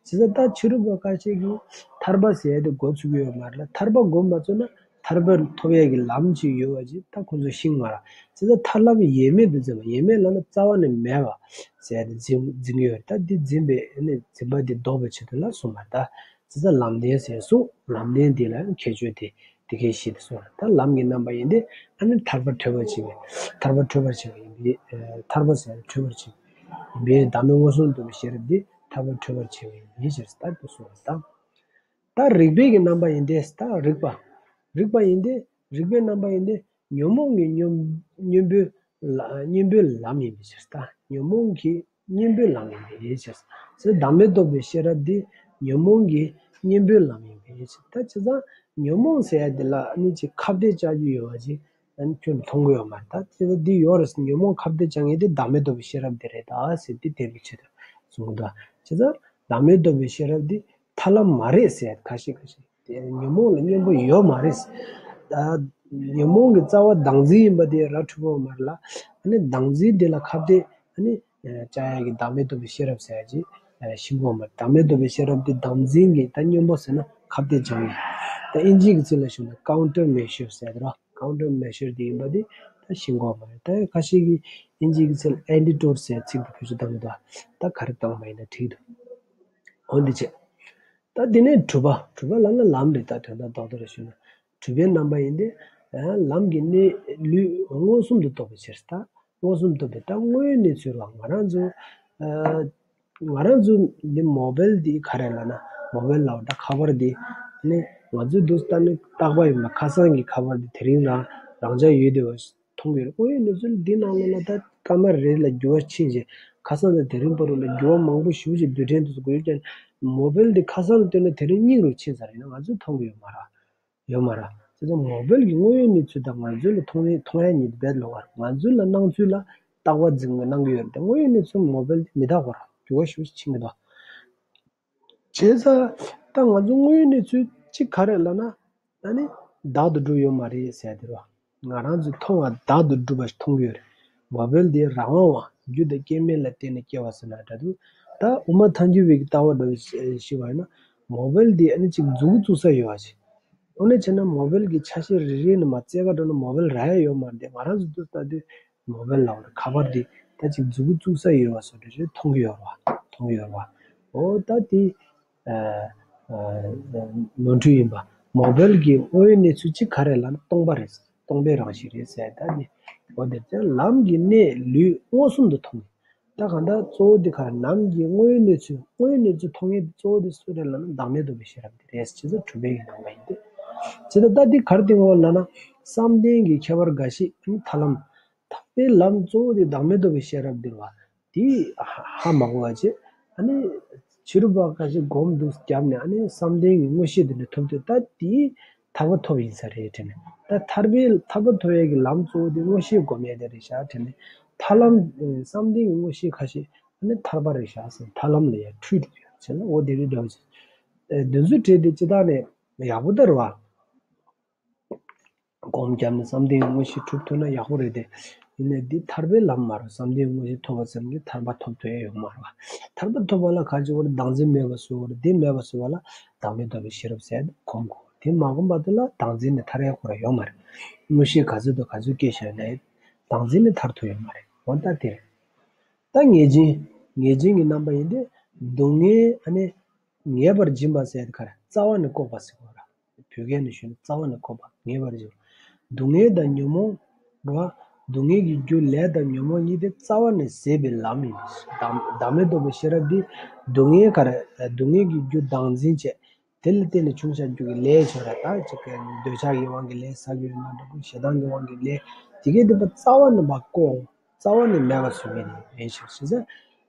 ཅེས། བྱས་ཙང་ད་ཕྱི་རོལ་པ་ཁ་ཤས་ཀྱིས་ཐར་པ་ཟེར་ཡ་དེ་མགོ་ཚོད་ཀྱི་ཡོད་མ་རེད་ལ། ཐར་པ་མགོ་མ་ཚོད་ན། ཐར་པ་ཐོབ་ཡས་ཀྱི་ལམ་ཅིག་ཡོད་པ་ཅིག་ད་ཁོང་ཚོས་ཤེས་ཀྱི་མ་རེད། བྱས་ཙང་ཐར་ལམ་ཡེངས་མེད་དུ་འཛིན་པ། ཡེངས་མེད་ལབ་ན་རྩ་བ་ནས་མེད་པ་ཟེར་ཏེ་འཛིན་འཛིན་གྱི་ཡོད་རེད། ད་འདི་འཛིན་པའི་ཨ་ནི་འཛིན་པ་འདི་ལྡོག་པའི་ཆེད་དུ་ལ་གསུངས་པ་རེད། ད་བྱས་ཙང་ལམ་བདེན་ཟེར་གསུངས། ལམ་བདེན་འདི་ལ་ཁྱད་ཆོས་དེ་དེ་གའི་བཞི་དེ་གསུངས་རེད། ད་ལམ་གྱི་རྣམ་པ་ཡིན་ཏེ་ཨ་ནི་ཐར་པ་ཐོབ་པར་བྱེད་པའི་ཐར་པ་ཐོབ་པར་བྱེད་པ་ཡིན་པས། ཐར་པ་ཟེར་ཐོབ་པར་བྱེད་པ་ཡིན་པས། བདག་མེད་མངོན་སུམ་དུ་རྟོགས་པའི་ཤེས་རབ་འདི་ཐར་པ་ཐོབ་པར་བྱེད་པ་ཡིན་པས་ཟེར་ད་དེ་གསུངས་རེད་ད། ད་རིགས་པའི་གི་རྣམ་པ་ཡིན་ཏེ། ད་རིགས་པ། རིགས་པ་ཡིན་ཏེ། རིགས་པའི་རྣམ་པ་ཡིན་ཏེ། ཉོན་མོངས་ཀྱི་གཉེན་གཉེན་པོའི་ལ་གཉེན་པོའི་ལམ་ཡིན་པའི་ཕྱིར། ད་ཉོན་མོངས་ཀྱི་གཉེན་པོའི་ལམ་ཡིན་པའི་ཕྱིར། ཟེར་བདག་མེད་རྟོགས་པའི་ཤེས་རབ་འདི་ཉོན་མོངས་ཀྱི་གཉེན་པོའི་ལམ་ཡིན་པའི་ཕྱིར། ད་བྱས་ཙང་ཉོན་མོངས་ཟེར་ཡ་འདི་ལ་ཨ་ནི་ཅིག་ཁ་གཏད་བཅག་རྒྱུ་ཡོད་པ་ཅིག་ཨ་ནི་ཁྱོན་མཐོང་གི་ཡོད་མ་རེད། ད་བྱས་ཙང་འདི་ཡོད་རེད་ཟེར། ཉོན་མོངས་ཁ་གཏད་བཅག་མཁན་དེ་བདག་མེད་རྟོགས་པའི་ཤེས་རབ་འདི་རེད་ད་ཟེར་འདི་བསྟན་པའི་ཆེད་དུ་གསུང་གི་འདུག་བྱས་ཙང་བདག་མེད་རྟོགས་པའི་ཤེས་རབ་འདི་ཐར་ལམ་མ་རེད་ཟེར་ཁ་ཤས་ཁ་ཤས། དེ་ཉོན་མོངས་ལ་གཉེན་པོ་ཡོད་མ་རེད། ད་ཉོན་མོངས་ཀྱི་རྩ་བ་བདག་འཛིན་ཡིན་པ་དེ་ར་འཕྲོད་པ་མ་རེད་ལ། ཨ་ནི་བདག་འཛིན་དེ་ལ་ཁ་གཏད་ཨ་ནི་བཅག་ཡ་གི་བདག་མེད་རྟོགས་པའི་ཤེས་རབ་ཟེར་ཡ་ཅིག་ ཤིན་ཏུ་མ་རེད། བདག་མེད་རྟོགས་པའི་ཤེས་རབ་དེ་བདག་འཛིན་གྱི་ད་གཉེན་པོ་ཟེར་ན་ཁ་གཏད་བཅག་ཡས། ད་ཨིན་ཇིའི་གི་ཚིག་ལ་ཞུགས་ན་ཀའུན་ཊར་མེ་ཤར་ཟེར་དེ་རོ། ཀའུན་ཊར་མེ་ཤར་དེ་ཡིན་པ་དེ་ད་ཤིན་ཏུ་མ་རེད། ད་ཁ་ཤས་ཀྱིས་ཨིན་ཇིའི་གི་ཚིག་ལ་ཨན་ཊི་ཌོ་ཊི་ཟེར་ཚིག་དེ་བེད་སྤྱོད་བཏང་གི་འདུག་ད་ག་རེ་བཏང་བ་ཡིན་ན་འགྲིག་འདུག་འོ་འདི་བྱས། ད་དེ་ནས་གྲུབ་པ། གྲུབ་པ་ལབ་ན་ལམ་རེད། ད་དོན་དག་རྡོག་རྡོག་རེ་ཞུས་ན། གྲུབ་པའི་རྣམ་པ་ཡིན་ཏེ། ལམ་གྱི་གནས་ལུས་མངོན་སུམ་དུ་རྟོགས་པའི་ཕྱིར། ད་མངོན་སུམ་རྟོགས་པའི་ད་དངོས་ཡོད་གནས་ཚུལ་ལ་ང་རང་ཚོ། ང་རང་ཚོ་འདི་མོ་བེལ་འདི་ག་རེ་ལབ་ན་མོ་བེལ་ལབ་ད་ཁ་པར་འདི། ནི་ང་ཚོས་འདུག་ལྟ་ནི་རྟག་པ་ཡིན་ན་ཁ་སང་གི་ཁ་པར་འདི་དེ་རིང་རང་རང་འཇགས་ཡོད་དེ་བ། མཐོང་གི་རེད། དངོས་ཡོད་གནས་ཚུལ་འདི་ནང་ལོགས་ལ་ད་སྐར་མ་རེ་རེ་ལ་འགྱུར་བ་ཕྱིན་རྗེས་ཁ་སང་དང་དེ་རིང་བར་དུ་ལ་འགྱུར་བ་མང་པོ་ཞེ་པོ་ཅིག་རྡུལ་ཕྲན་དུ་འགོས་ཀྱང་མོ་བེལ་འདི་ཁ་སང་ལ་ལྟོས་ན་དེ་རིང་སྙིང་རུ་ཕྱིན་ཚར་ཡིན་ན་ང་ཚོས་མཐོང་གི་ཡོད་མ་རེད། ཡོད་མ་རེད། དེ་ཚོ་མོ་བེལ་གྱི་དངོས་ཡོད་གནས་ཚུལ་དང་ང་ཚོ་ལ་མཐོང་ཡས་མཐོང་ཡས་གཉིས་དེ་རྦད་ལོགས་ཀ་རེད། ང་ཚོ་ལ་སྣང་ཚུལ་ལ་རྟག་པ་འཛིན་གནང་གི་ཡོད་རེད་དེ། དངོས་ཡོད་གནས་ཚུལ་མོ་བེལ་འདི་མི་རྟག་པ་རེད། འགྱུར་བ་ཞེ་པོ་ཅིག་ཕྱིན་གྱི་འདུག་བྱས་ཙང་ད་ང་ཚོ་དངོས་ཡོད་གནས་ཚུལ་གཅིག་ག་རེ་ལབ་ན། ཨ་ནི་བདག་ཏུ་གྲུབ་ཡོད་མ་རེད་ཟེར་དེ་རེད་བ། ང་རང་ཚོས་མཐོང་བ་བདག་ཏུ་གྲུབ་པ་ཞིག་མཐོང་གི་ཡོད་རེད། མོ་བེལ་དེ་རང་དབང་བ་རྒྱུ་དང་རྐྱེན་མེད་ལ་བརྟེན་ནས་སྐྱེ་བ་ཟེར་ན་འདྲ་འདུག་ད་དབུ་མ་ཐལ་འགྱུར་བའི་ལྟ་བ་འདྲ་བོ་ཞིག་བ་ཡིན་ན་མོ་བེལ་དེ་ཨ་ནི་ཅིག་མཛུབ་གུ་བཙུགས་ས་ཡོད་པ་ཞིག་དངོས་གནས་བྱས་ན་མོ་བེལ་གྱི་ཆ་ཤས་རེ་རེ་ནས་མར་རྩེ་ག་འགྲོ་ན་མོ་བེལ་རག་ཡ་ཡོད་མ་རེད་དེ། ང་རང་ཚོ་འདུག་ལྟ་དུས་མོ་བེལ་ལབ་པ་རེད། ཁ་པར་འདི་ད་ཅིག་མཛུབ་གུ་བཙུགས་ས་ཡོད་པ་བཟོ་འདྲ་ཞིག་མཐོང་གི་ཡོད་རེད་བ། མཐོང་གི་ཡོད་རེད་བ། འོ་ད་དེ་ནོར་འཁྲུལ་ཡིན་པ། མོ་བེལ་གྱི་དངོས་ཡོད་གནས་ཚུལ་གཅིག་ག་རེ་ལབ་ན་སྟོང་པ་རེད། སྟོང་པའི་རང་བཞིན་རེད་ཟེར། ད་ནི་འོ་དེ་ཚོ་ལམ་གྱི་གནས་ལུས་མངོན་སུམ་དུ་མཐོང་། ད་གང་ལྟར་གཙོ་བོ་འདི་ག་རེ། ལམ་གྱི་དངོས་ཡོད་གནས་ཚུལ། དངོས་ཡོད་གནས་ཚུལ་མཐོང་མཁན་དེ་གཙོ་བོ་དེ་སུ་རེད་ལབ་ན་བདག་མེད་རྟོགས་པའི་ཤེས་རབ་དེ་རེད། བྱས་ཙང་གྲུབ་པའི་རྣམ་པ་ཡིན་ཏེ། བྱས་ཙང་ད་འདི་ག་རེ་སྟོན་གོ་ལབ་ན་བསམ་གཏན་གྱི་ཁྱད་པར་འགའ་ཞིག་ཐར་ལམ། ཐར་པའི་ལམ་གཙོ་བོ་དེ་བདག་མེད་རྟོགས་པའི་ཤེས་རབ་དེ་རེད་བ། དེ་ཧ་མ་གོ་བ་བྱས། ཨ་ནི་ཕྱི་རོལ་པ་ཁ་ཤས་སྒོམ་འདུག་བརྒྱབ་ནས་ཨ་ནི་བསམ་གཏན་གྱི་མངོན་ཤེས་དེ་འདྲ་ཐོབ་དུས་ད་དེ་ཐར་པ་ཐོབ་ཡིན་ས་རེད་དྲན་ནས། ད་ཐར་པའི་ཐར་པ་ཐོབ་ཡས་ཀྱི་ལམ་གཙོ་བོ་དེ་མངོན་ཤེས་སྒོམ་ཡས་དེ་རེད་ཤག་དྲན་ནས། ཐར་ལམ་བསམ་གཏན་གྱི་མངོན་ཤེས་ཁ་ཤས་ཨ་ནི་ཐར་པ་རེད་ཤག་ཟེར། ཐར་ལམ་ལ་ཡ་འཁྲུལ་འགྲོ་ཡོད་བྱས་ན་འོ་དེ་རེད་འདྲ་བོ་ཟེར། དེ་ཚོ་བྲིས་ཏེ་ཅི་ལྟར་ནས་ཡག་པོ་ད་རེད་བ། སྒོམ་བརྒྱབ་ནས་བསམ་གཏན་གྱི་མངོན་ཤེས་གྲུབ་ཐུབ་ན་ཡག་པོ་རེད་དེ། ཡིན་ནའི་འདི་ཐར་པའི་ལམ་མ་རེད། བསམ་གཏན་གྱི་མངོན་ཤེས་ཐོབ་པ་ཙམ་གྱིས་ཐར་པ་ཐོབ་ཐུབ་ཡ་ཡོད་མ་རེད་བ། ཐར་པ་ཐོབ་པ་ལ་ག་ཅི་བར་བདག་འཛིན་མེད་པ་བཟོ་བར་འདི་མེད་པ་བཟོ་བ་ལ་བདག་མེད་རྟོགས་པའི་ཤེས་རབ་ཟེར་སྒོམ་དགོས། དེ་མ་སྒོམ་པ་དེ་ལ་བདག་འཛིན་ནི་ཐར་ཡ་ཁོ་ར་ཡོད་མ་རེད། མངོན་ཤེས་ག་ཚོད་དང་ག་ཚོད་སྐྱེས་བཞག་ནའི་བདག་འཛིན་ནི་ཐར་ཐུབ་ཡོད་མ་རེད། འོ་ད་དེ་རེད། ད་ངེས་འབྱིན། ངེས་འབྱིན་གྱི་རྣམ་པ་ཡིན་ཏེ། སྡུག་བསྔལ་ཨ་ནི་ངེས་པར་འབྱིན་པ་ཟེར་དེ་ག་རེ། རྩ་བ་ནས་བཀོད་པ་ཟེར་བ་ར། བོད་སྐད་ནས་ཞུས་ན་རྩ་བ་ནས་བཀོད་པ། ངེས་པར་འབྱིན་པ། སྡུག་བསྔལ་དང་ཉོན་མོངས་རེད་བ། སྡུག་བསྔལ་གྱི་རྒྱུ་ལས་དང་ཉོན་མོངས་གཉིས་དེ་རྩ་བ་ནས་ཟད་པའི་ལམ་ཡིན། བདག་བདག་མེད་རྟོགས་པའི་ཤེས་རབ་འདི་སྡུག་བསྔལ་ག་རེ། སྡུག་བསྔལ་གྱི་རྒྱུ་བདག་འཛིན་བྱས། དེ་ལ་བརྟེན་ནས་བྱུང་བཞག་རྒྱུ་གི་ལས་བྱུང་ར། ད་ཅིག་གི་འདོད་ཆགས་ཀྱི་དབང་གིས་ལས་བསགས་ཀྱི་ཡོད་ན་འདྲ་པོ། ཞེ་སྡང་གི་དབང་གིས་ལས། དེ་གའི་སྡིག་པ་རྩ་བ་ནས་མ་བཀོད། རྩ་བ་ནས་མེད་པ་བཟོ་མཁན་ཡིན་ཞེས་ཟེར།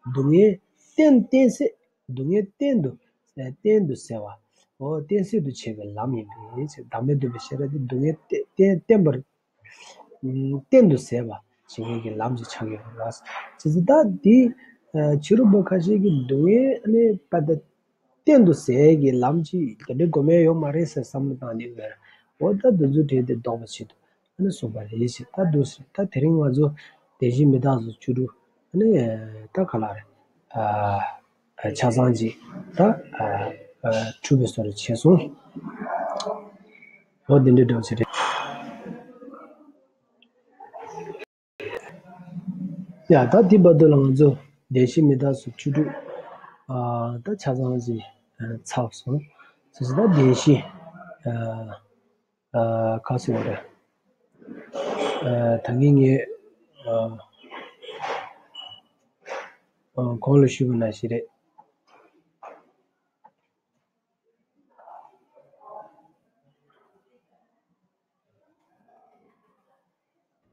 སྡུག་བསྔལ་གཏན་གཏན་སྲིད། སྡུག་བསྔལ་གཏན་དུ། གཏན་དུ་སེལ་བ། འོ་གཏན་སྲིད་དུ་བྱེད་པའི་ལམ་ཡིན་པས་ཟེར། བདག་མེད་རྟོགས་པའི་ཤེས་རབ་དེ་སྡུག་བསྔལ་གཏན་གཏན་གཏན་པར་གཏན་དུ་ཟད་པ་བྱེད་མཁན་གྱི་ལམ་ཞིག་ཆགས་ཡོད་རེད་བ། བྱས་ཙང་ད་འདི་ཕྱི་རོལ་པ་ཁ་ཤས་ཀྱིས་སྡུག་བསྔལ་ནི་པ་ད་གཏན་དུ་ཟད་ཀྱི་ལམ་ཅིག་དེ་འདྲའི་སྒོམ་ཡས་ཡོད་མ་རེད་ཟེར་བསམ་བློ་བཏང་ནས་ཡོད་རེད། འོ་ད་འདི་ཚོ་བྲིས་ཏེ་ལྡོག་པ་ཆེད་དུ་ཨ་ནི་གསུངས་པ་རེད་ཅེས། ད་འདུག་ཟེར། ད་དེ་རིང་ང་ཚོ་བདེན་བཞི་མི་རྟག་སོགས་བཅུ་དྲུག་ཨ་ནི་ད་ག་ལ་རེད། ཨ་ཆ་ཚང་ཅིག་ད་ཨ་ཨ་འཁྲུལ་པའི་བཟོ་འདྲ་བྱས་སོང་། འོ་འདི་འདྲའི་འདྲ་བོ་ཞིག་རེད། ཡ་ད་འདི་བར་དུ་ལ་ང་ཚོ་བདེན་བཞི་མི་རྟག་སོགས་བཅུ་དྲུག་ཨ་ད་ཆ་ཚང་ཅིག་ཨ་ཚར་སོང་། ཟེར་ཟེར་ད་བདེན་བཞི་ཨ་ཨ་ག་ཟེར་བ་རེད། ཨ་ད་གིན་ངས་ཨ་ཨ་གོང་ལ་ཞུས་པ་ནང་བཞིན་རེད།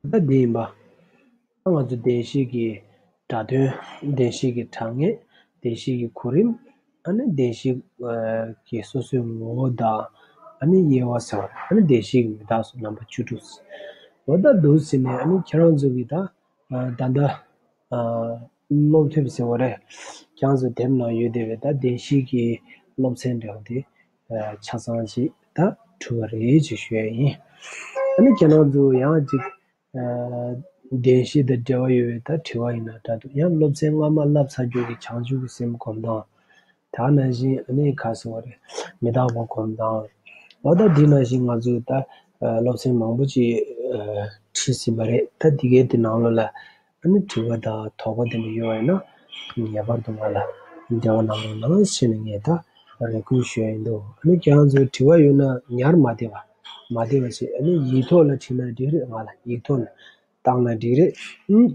ད་འདི་ཡིན་པ། ད་ང་ཚོ་བདེན་བཞི་གི་སྒྲ་དོན། བདེན་བཞི་གི་གྲངས་ངེས། བདེན་བཞི་གི་གོ་རིམ། ཨ་ནི་བདེན་བཞི་གི་སོ་སོའི་ངོ་བོ་དང་། ཨ་ནི་དབྱེ་བ་ཟེར་བ། ཨ་ནི་བདེན་བཞི་གི་མི་རྟག་སོགས་རྣམ་པ་བཅུ་དྲུག་འོ་ད་འདུག་ཟེར་ནས་ཨ་ནི་ཁྱེད་རང་ཚོ་གི་ད་ད་ལྟ་སློབ་དེབ་ཟེར་བ་རེད། ཁྱེད་རང་ཚོ་དེབ་ནང་ཡོད་བསྡད་པའི་ད་བདེན་བཞི་གི་སློབ་ཚན་འདྲ་བོ་དེ་ཆ་ཚང་ཅིག་ད་གྲུབ་པ་རེད་ཅེས་ཞུ་ཡ་ཡིན། ཨ་ནི་ཁྱེད་རང་ཚོ་ཡང་ཅིག་ཨ་ བདེན་བཞི་དང་འབྲེལ་བ་ཡོད་པའི་ད་དྲི་བ་ཡིན་ན་འདྲ་འདུག་ཡང་སློབ་ཚན་སྔ་མ་བསླབ་ཚར་རྒྱུ་གི་བྱང་ཆུབ་ཀྱི་སེམས་སྒོམ་སྟངས། ད་ནང་བཞིན་ཨ་ནི་ཁ་སོ་བ་རེད། མི་རྟག་པ་སྒོམ་སྟངས། འོ་ད་འདི་ནང་བཞིན་ང་ཚོས་ད་སློབ་ཚན་མང་པོ་ཅིག་ཁྲིད་ཟིན་པ་རེད། ད་འདི་གའི་དེ་ནང་ལོགས་ལ་ཨ་ནི་དྲི་བ་དང་དོགས་པ་དེ་འདྲ་ཡོད་པ་ཡིན་ན་ངེས་པར་དུ་ང་ལ་འབྲེལ་བ་གནང་རོགས་གནང་ཞེས་ནས་ངས་ད་རེ་སྐུལ་ཞུ་ཡ་ཡིན་འདུག་ཨ་ནི་ཁྱེད་རང་ཚོ་དྲི་བ་ཡོད་ན་ཉར་མ་བསྡད་པ། མ་བསྡད་པ་བྱས་ཨ་ནི་ཡིག་ཐོག་ལ་བྲིས་ན་འགྲིག་རེད། ང་ལ་ཡིག་ཐོག་ནས་བཏང་ན་འགྲིག་རེད། ཨུམ།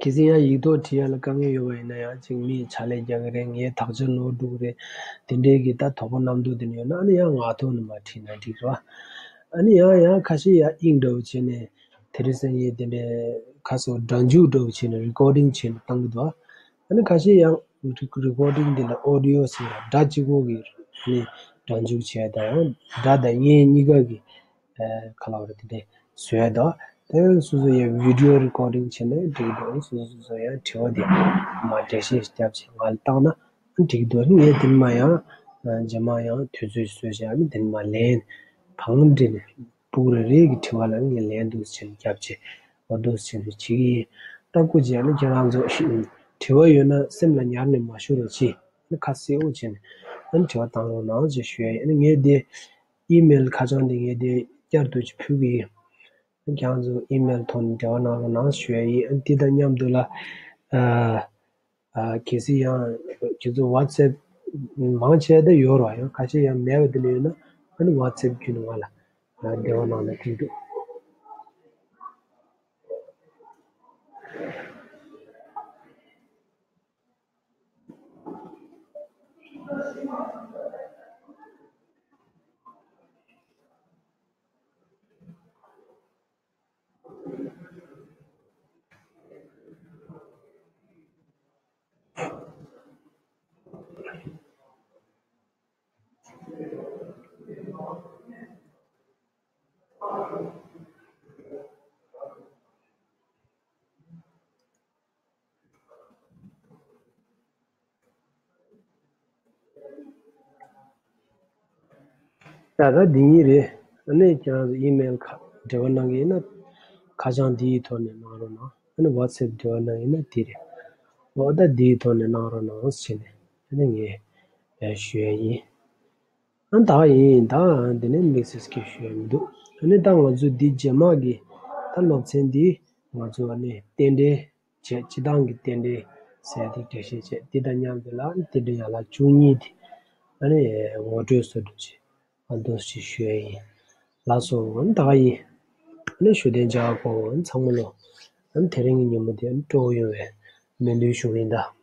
གལ་སྲིད་ཡང་ཡིག་ཐོག་བྲིས་ཡ་ལ་དཀའ་ངལ་ཡོད་པ་ཡིན་ན་ཡང་ཅིག་མིས་ཕྱག་ལས་རྒྱག་གི་རེད། ངའི་དག་ཆ་ནོར་འགྲོ་གི་རེད། དེ་འདྲའི་གི་ད་དོགས་པ་རྣམ་རྟོག་དེ་འདྲ་ཡོད་ན་ཨ་ནི་ཡང་ངག་ཐོག་ནས་མར་བྲིས་ན་འགྲིག་རེད་བ། ཨ་ནི་ཡང་ཡང་ཁ་ཤས་ཡང་དབྱིངས་འདྲ་བོ་བྱས་ནས་དེ་རིང་སང་ཉིན་དེ་འདྲའི་ཁ་སོ་སྒྲ་འཇུག་འདྲ་བོ་བྱས་ནས་རི་ཀོར་ཌིང་བྱས་ནས་བཏང་གི་འདུག་ཨ་ནི་ཁ་ཤས་ཡང་རི་ཀོར་ཌིང་འདི་ལ་ཨོ་ཌི་ཡོ་ཟེར་ཡ་སྒྲ་གཅིག་པོ་གི་ཨ་ནི་སྒྲ་འཇུག་བྱས་དང་སྒྲ་དང་བརྙན་གཉིས་ཀ་གི་ཨ་ག་ལབ་རེད། དེ་འདྲའི་བཟོ་ཡ་དང་། དེ་སོ་སོ་ཡང་བི་ཌི་ཡོ་རི་ཀོར་ཌིང་བྱས་ནས་འགྲིག་འདུག་སོ་སོ་སོ་སོ་ཡང་དྲི་བ་དེ་མར་འགྲེལ་བཤད་རྒྱབ་བྱས་ང་ལ་བཏང་ན་འགྲིག་འདུག་ངས་དེ་མ་ཡང་རྗེས་མ་ཡང་དུས་ཚོད་བཟོས་བྱས་ནས་དེ་མ་ལན་བང་འགྲིག་ནས་ཕྲུ་གུ་རེ་རེ་གི་དྲི་བ་ལ་ངས་ལན་འདུག་སེ་བྱས་ནས་རྒྱབ་བྱས་འོ་འདུག་སེ་བྱས་ནས་བྱེད་ཀྱི་ཡིན། ད་སྐུ་མཁྱེན་ནས་ཁྱེད་རང་ཚོ་དྲི་བ་ཡོད་ན་སེམས་ལ་ཉར་ནས་མ་ཞུ་རོགས་གྱིས། ཁ་གསལ་པོ་བྱས་ནས་དྲི་བ་བཏང་རོགས་གནང་ཞེས་ཞུ་ཡ་ཡིན། ངས་དེ་ཨི་མེལ་ཁ་བྱང་འདི་ངས་དེ་བསྐྱར་དུ་ཅིག་ཕུལ་གི་ཡིན། ཁྱེད་རང་ཚོ་ཨི་མེལ་ཐོག་ནས་འབྲེལ་བ་གནང་རོགས་གནང་ཞུ་ཡ་ཡིན། ཨ་འདི་དང་མཉམ་དུ་ལ་ཨ་ཨ་གལ་སྲིད་ཡང་ཁྱེད་ཚོ་ཝ་ཊི་སེབ་མང་ཆེ་ད་ཡོད་རེད་བ། ཡང་ཁ་ཤས་ཡང་མེད་པ་དེ་འདྲ་ཡོད་ན་ཨ་ནི་ཝ་ཊི་སེབ་བརྒྱུད་ནས་ང་ལ་ཨ་འབྲེལ་བ་གནང་ན་འགྲིག་འདུག་ད་ལྟ་འདི་གཉིས་རེད། ཨ་ནི་ཁྱེད་རང་ཚོ་ཨི་མེལ་ཁ་འབྲེལ་བ་གནང་གི་ཡིན་ན་ཁ་བྱང་འདིའི་ཐོག་ནས་གནང་རོགས་གནང་། ཨ་ནི་ཝ་ཊི་སེབ་འབྲེལ་བ་གནང་གི་ཡིན་ན་དེ་རེད། འོ་ད་འདིའི་ཐོག་ནས་གནང་རོགས་གནང་ཟེར་ནས་ཨ་ནི་ངས་ཞུ་ཡ་ཡིན། ཨ་ད་ཡིན་ད་འདི་ནས་དམིགས་བསལ་སྐད་ཞུ་ཡ་མི་འདུག་ཨ་ནི་ད་ང་ཚོ་འདི་རྗེས་མ་གི་ད་སློབ་ཚན་འདི་ང་ཚོ་ཨ་ནི་རྟེན་འབྲེལ་བྱས་སྤྱི་བཏང་གི་རྟེན་འབྲེལ་ཟེར་ཡ་དེ་འགྲེལ་བཤད་བྱས། འདི་དང་མཉམ་དུ་ལ་རྟེན་འབྲེལ་ཡན་ལག་བཅུ་གཉིས་དེ་ཨ་ནི་ངོ་སྤྲོད་བཟོ་འདྲ་བྱས་ཨ་འདུག་ཅིག་ཞུ་ཡ་ཡིན། ལགས་སོ། ཨ་ནི་ད་ཡིན། ཨ་ནི་ཞུ་དོན་བྱ་གོ་ཨ་ནི་ཚང་མ་ལོ། ཨ་ནི་དེ་རིང་གི་ཉིན་མོ་དེ་ཨ་ནི་སྤྲོ་པོ་ཡོང་བའི་སྨོན་འདུན་ཞུ་གི་ཡིན་ད།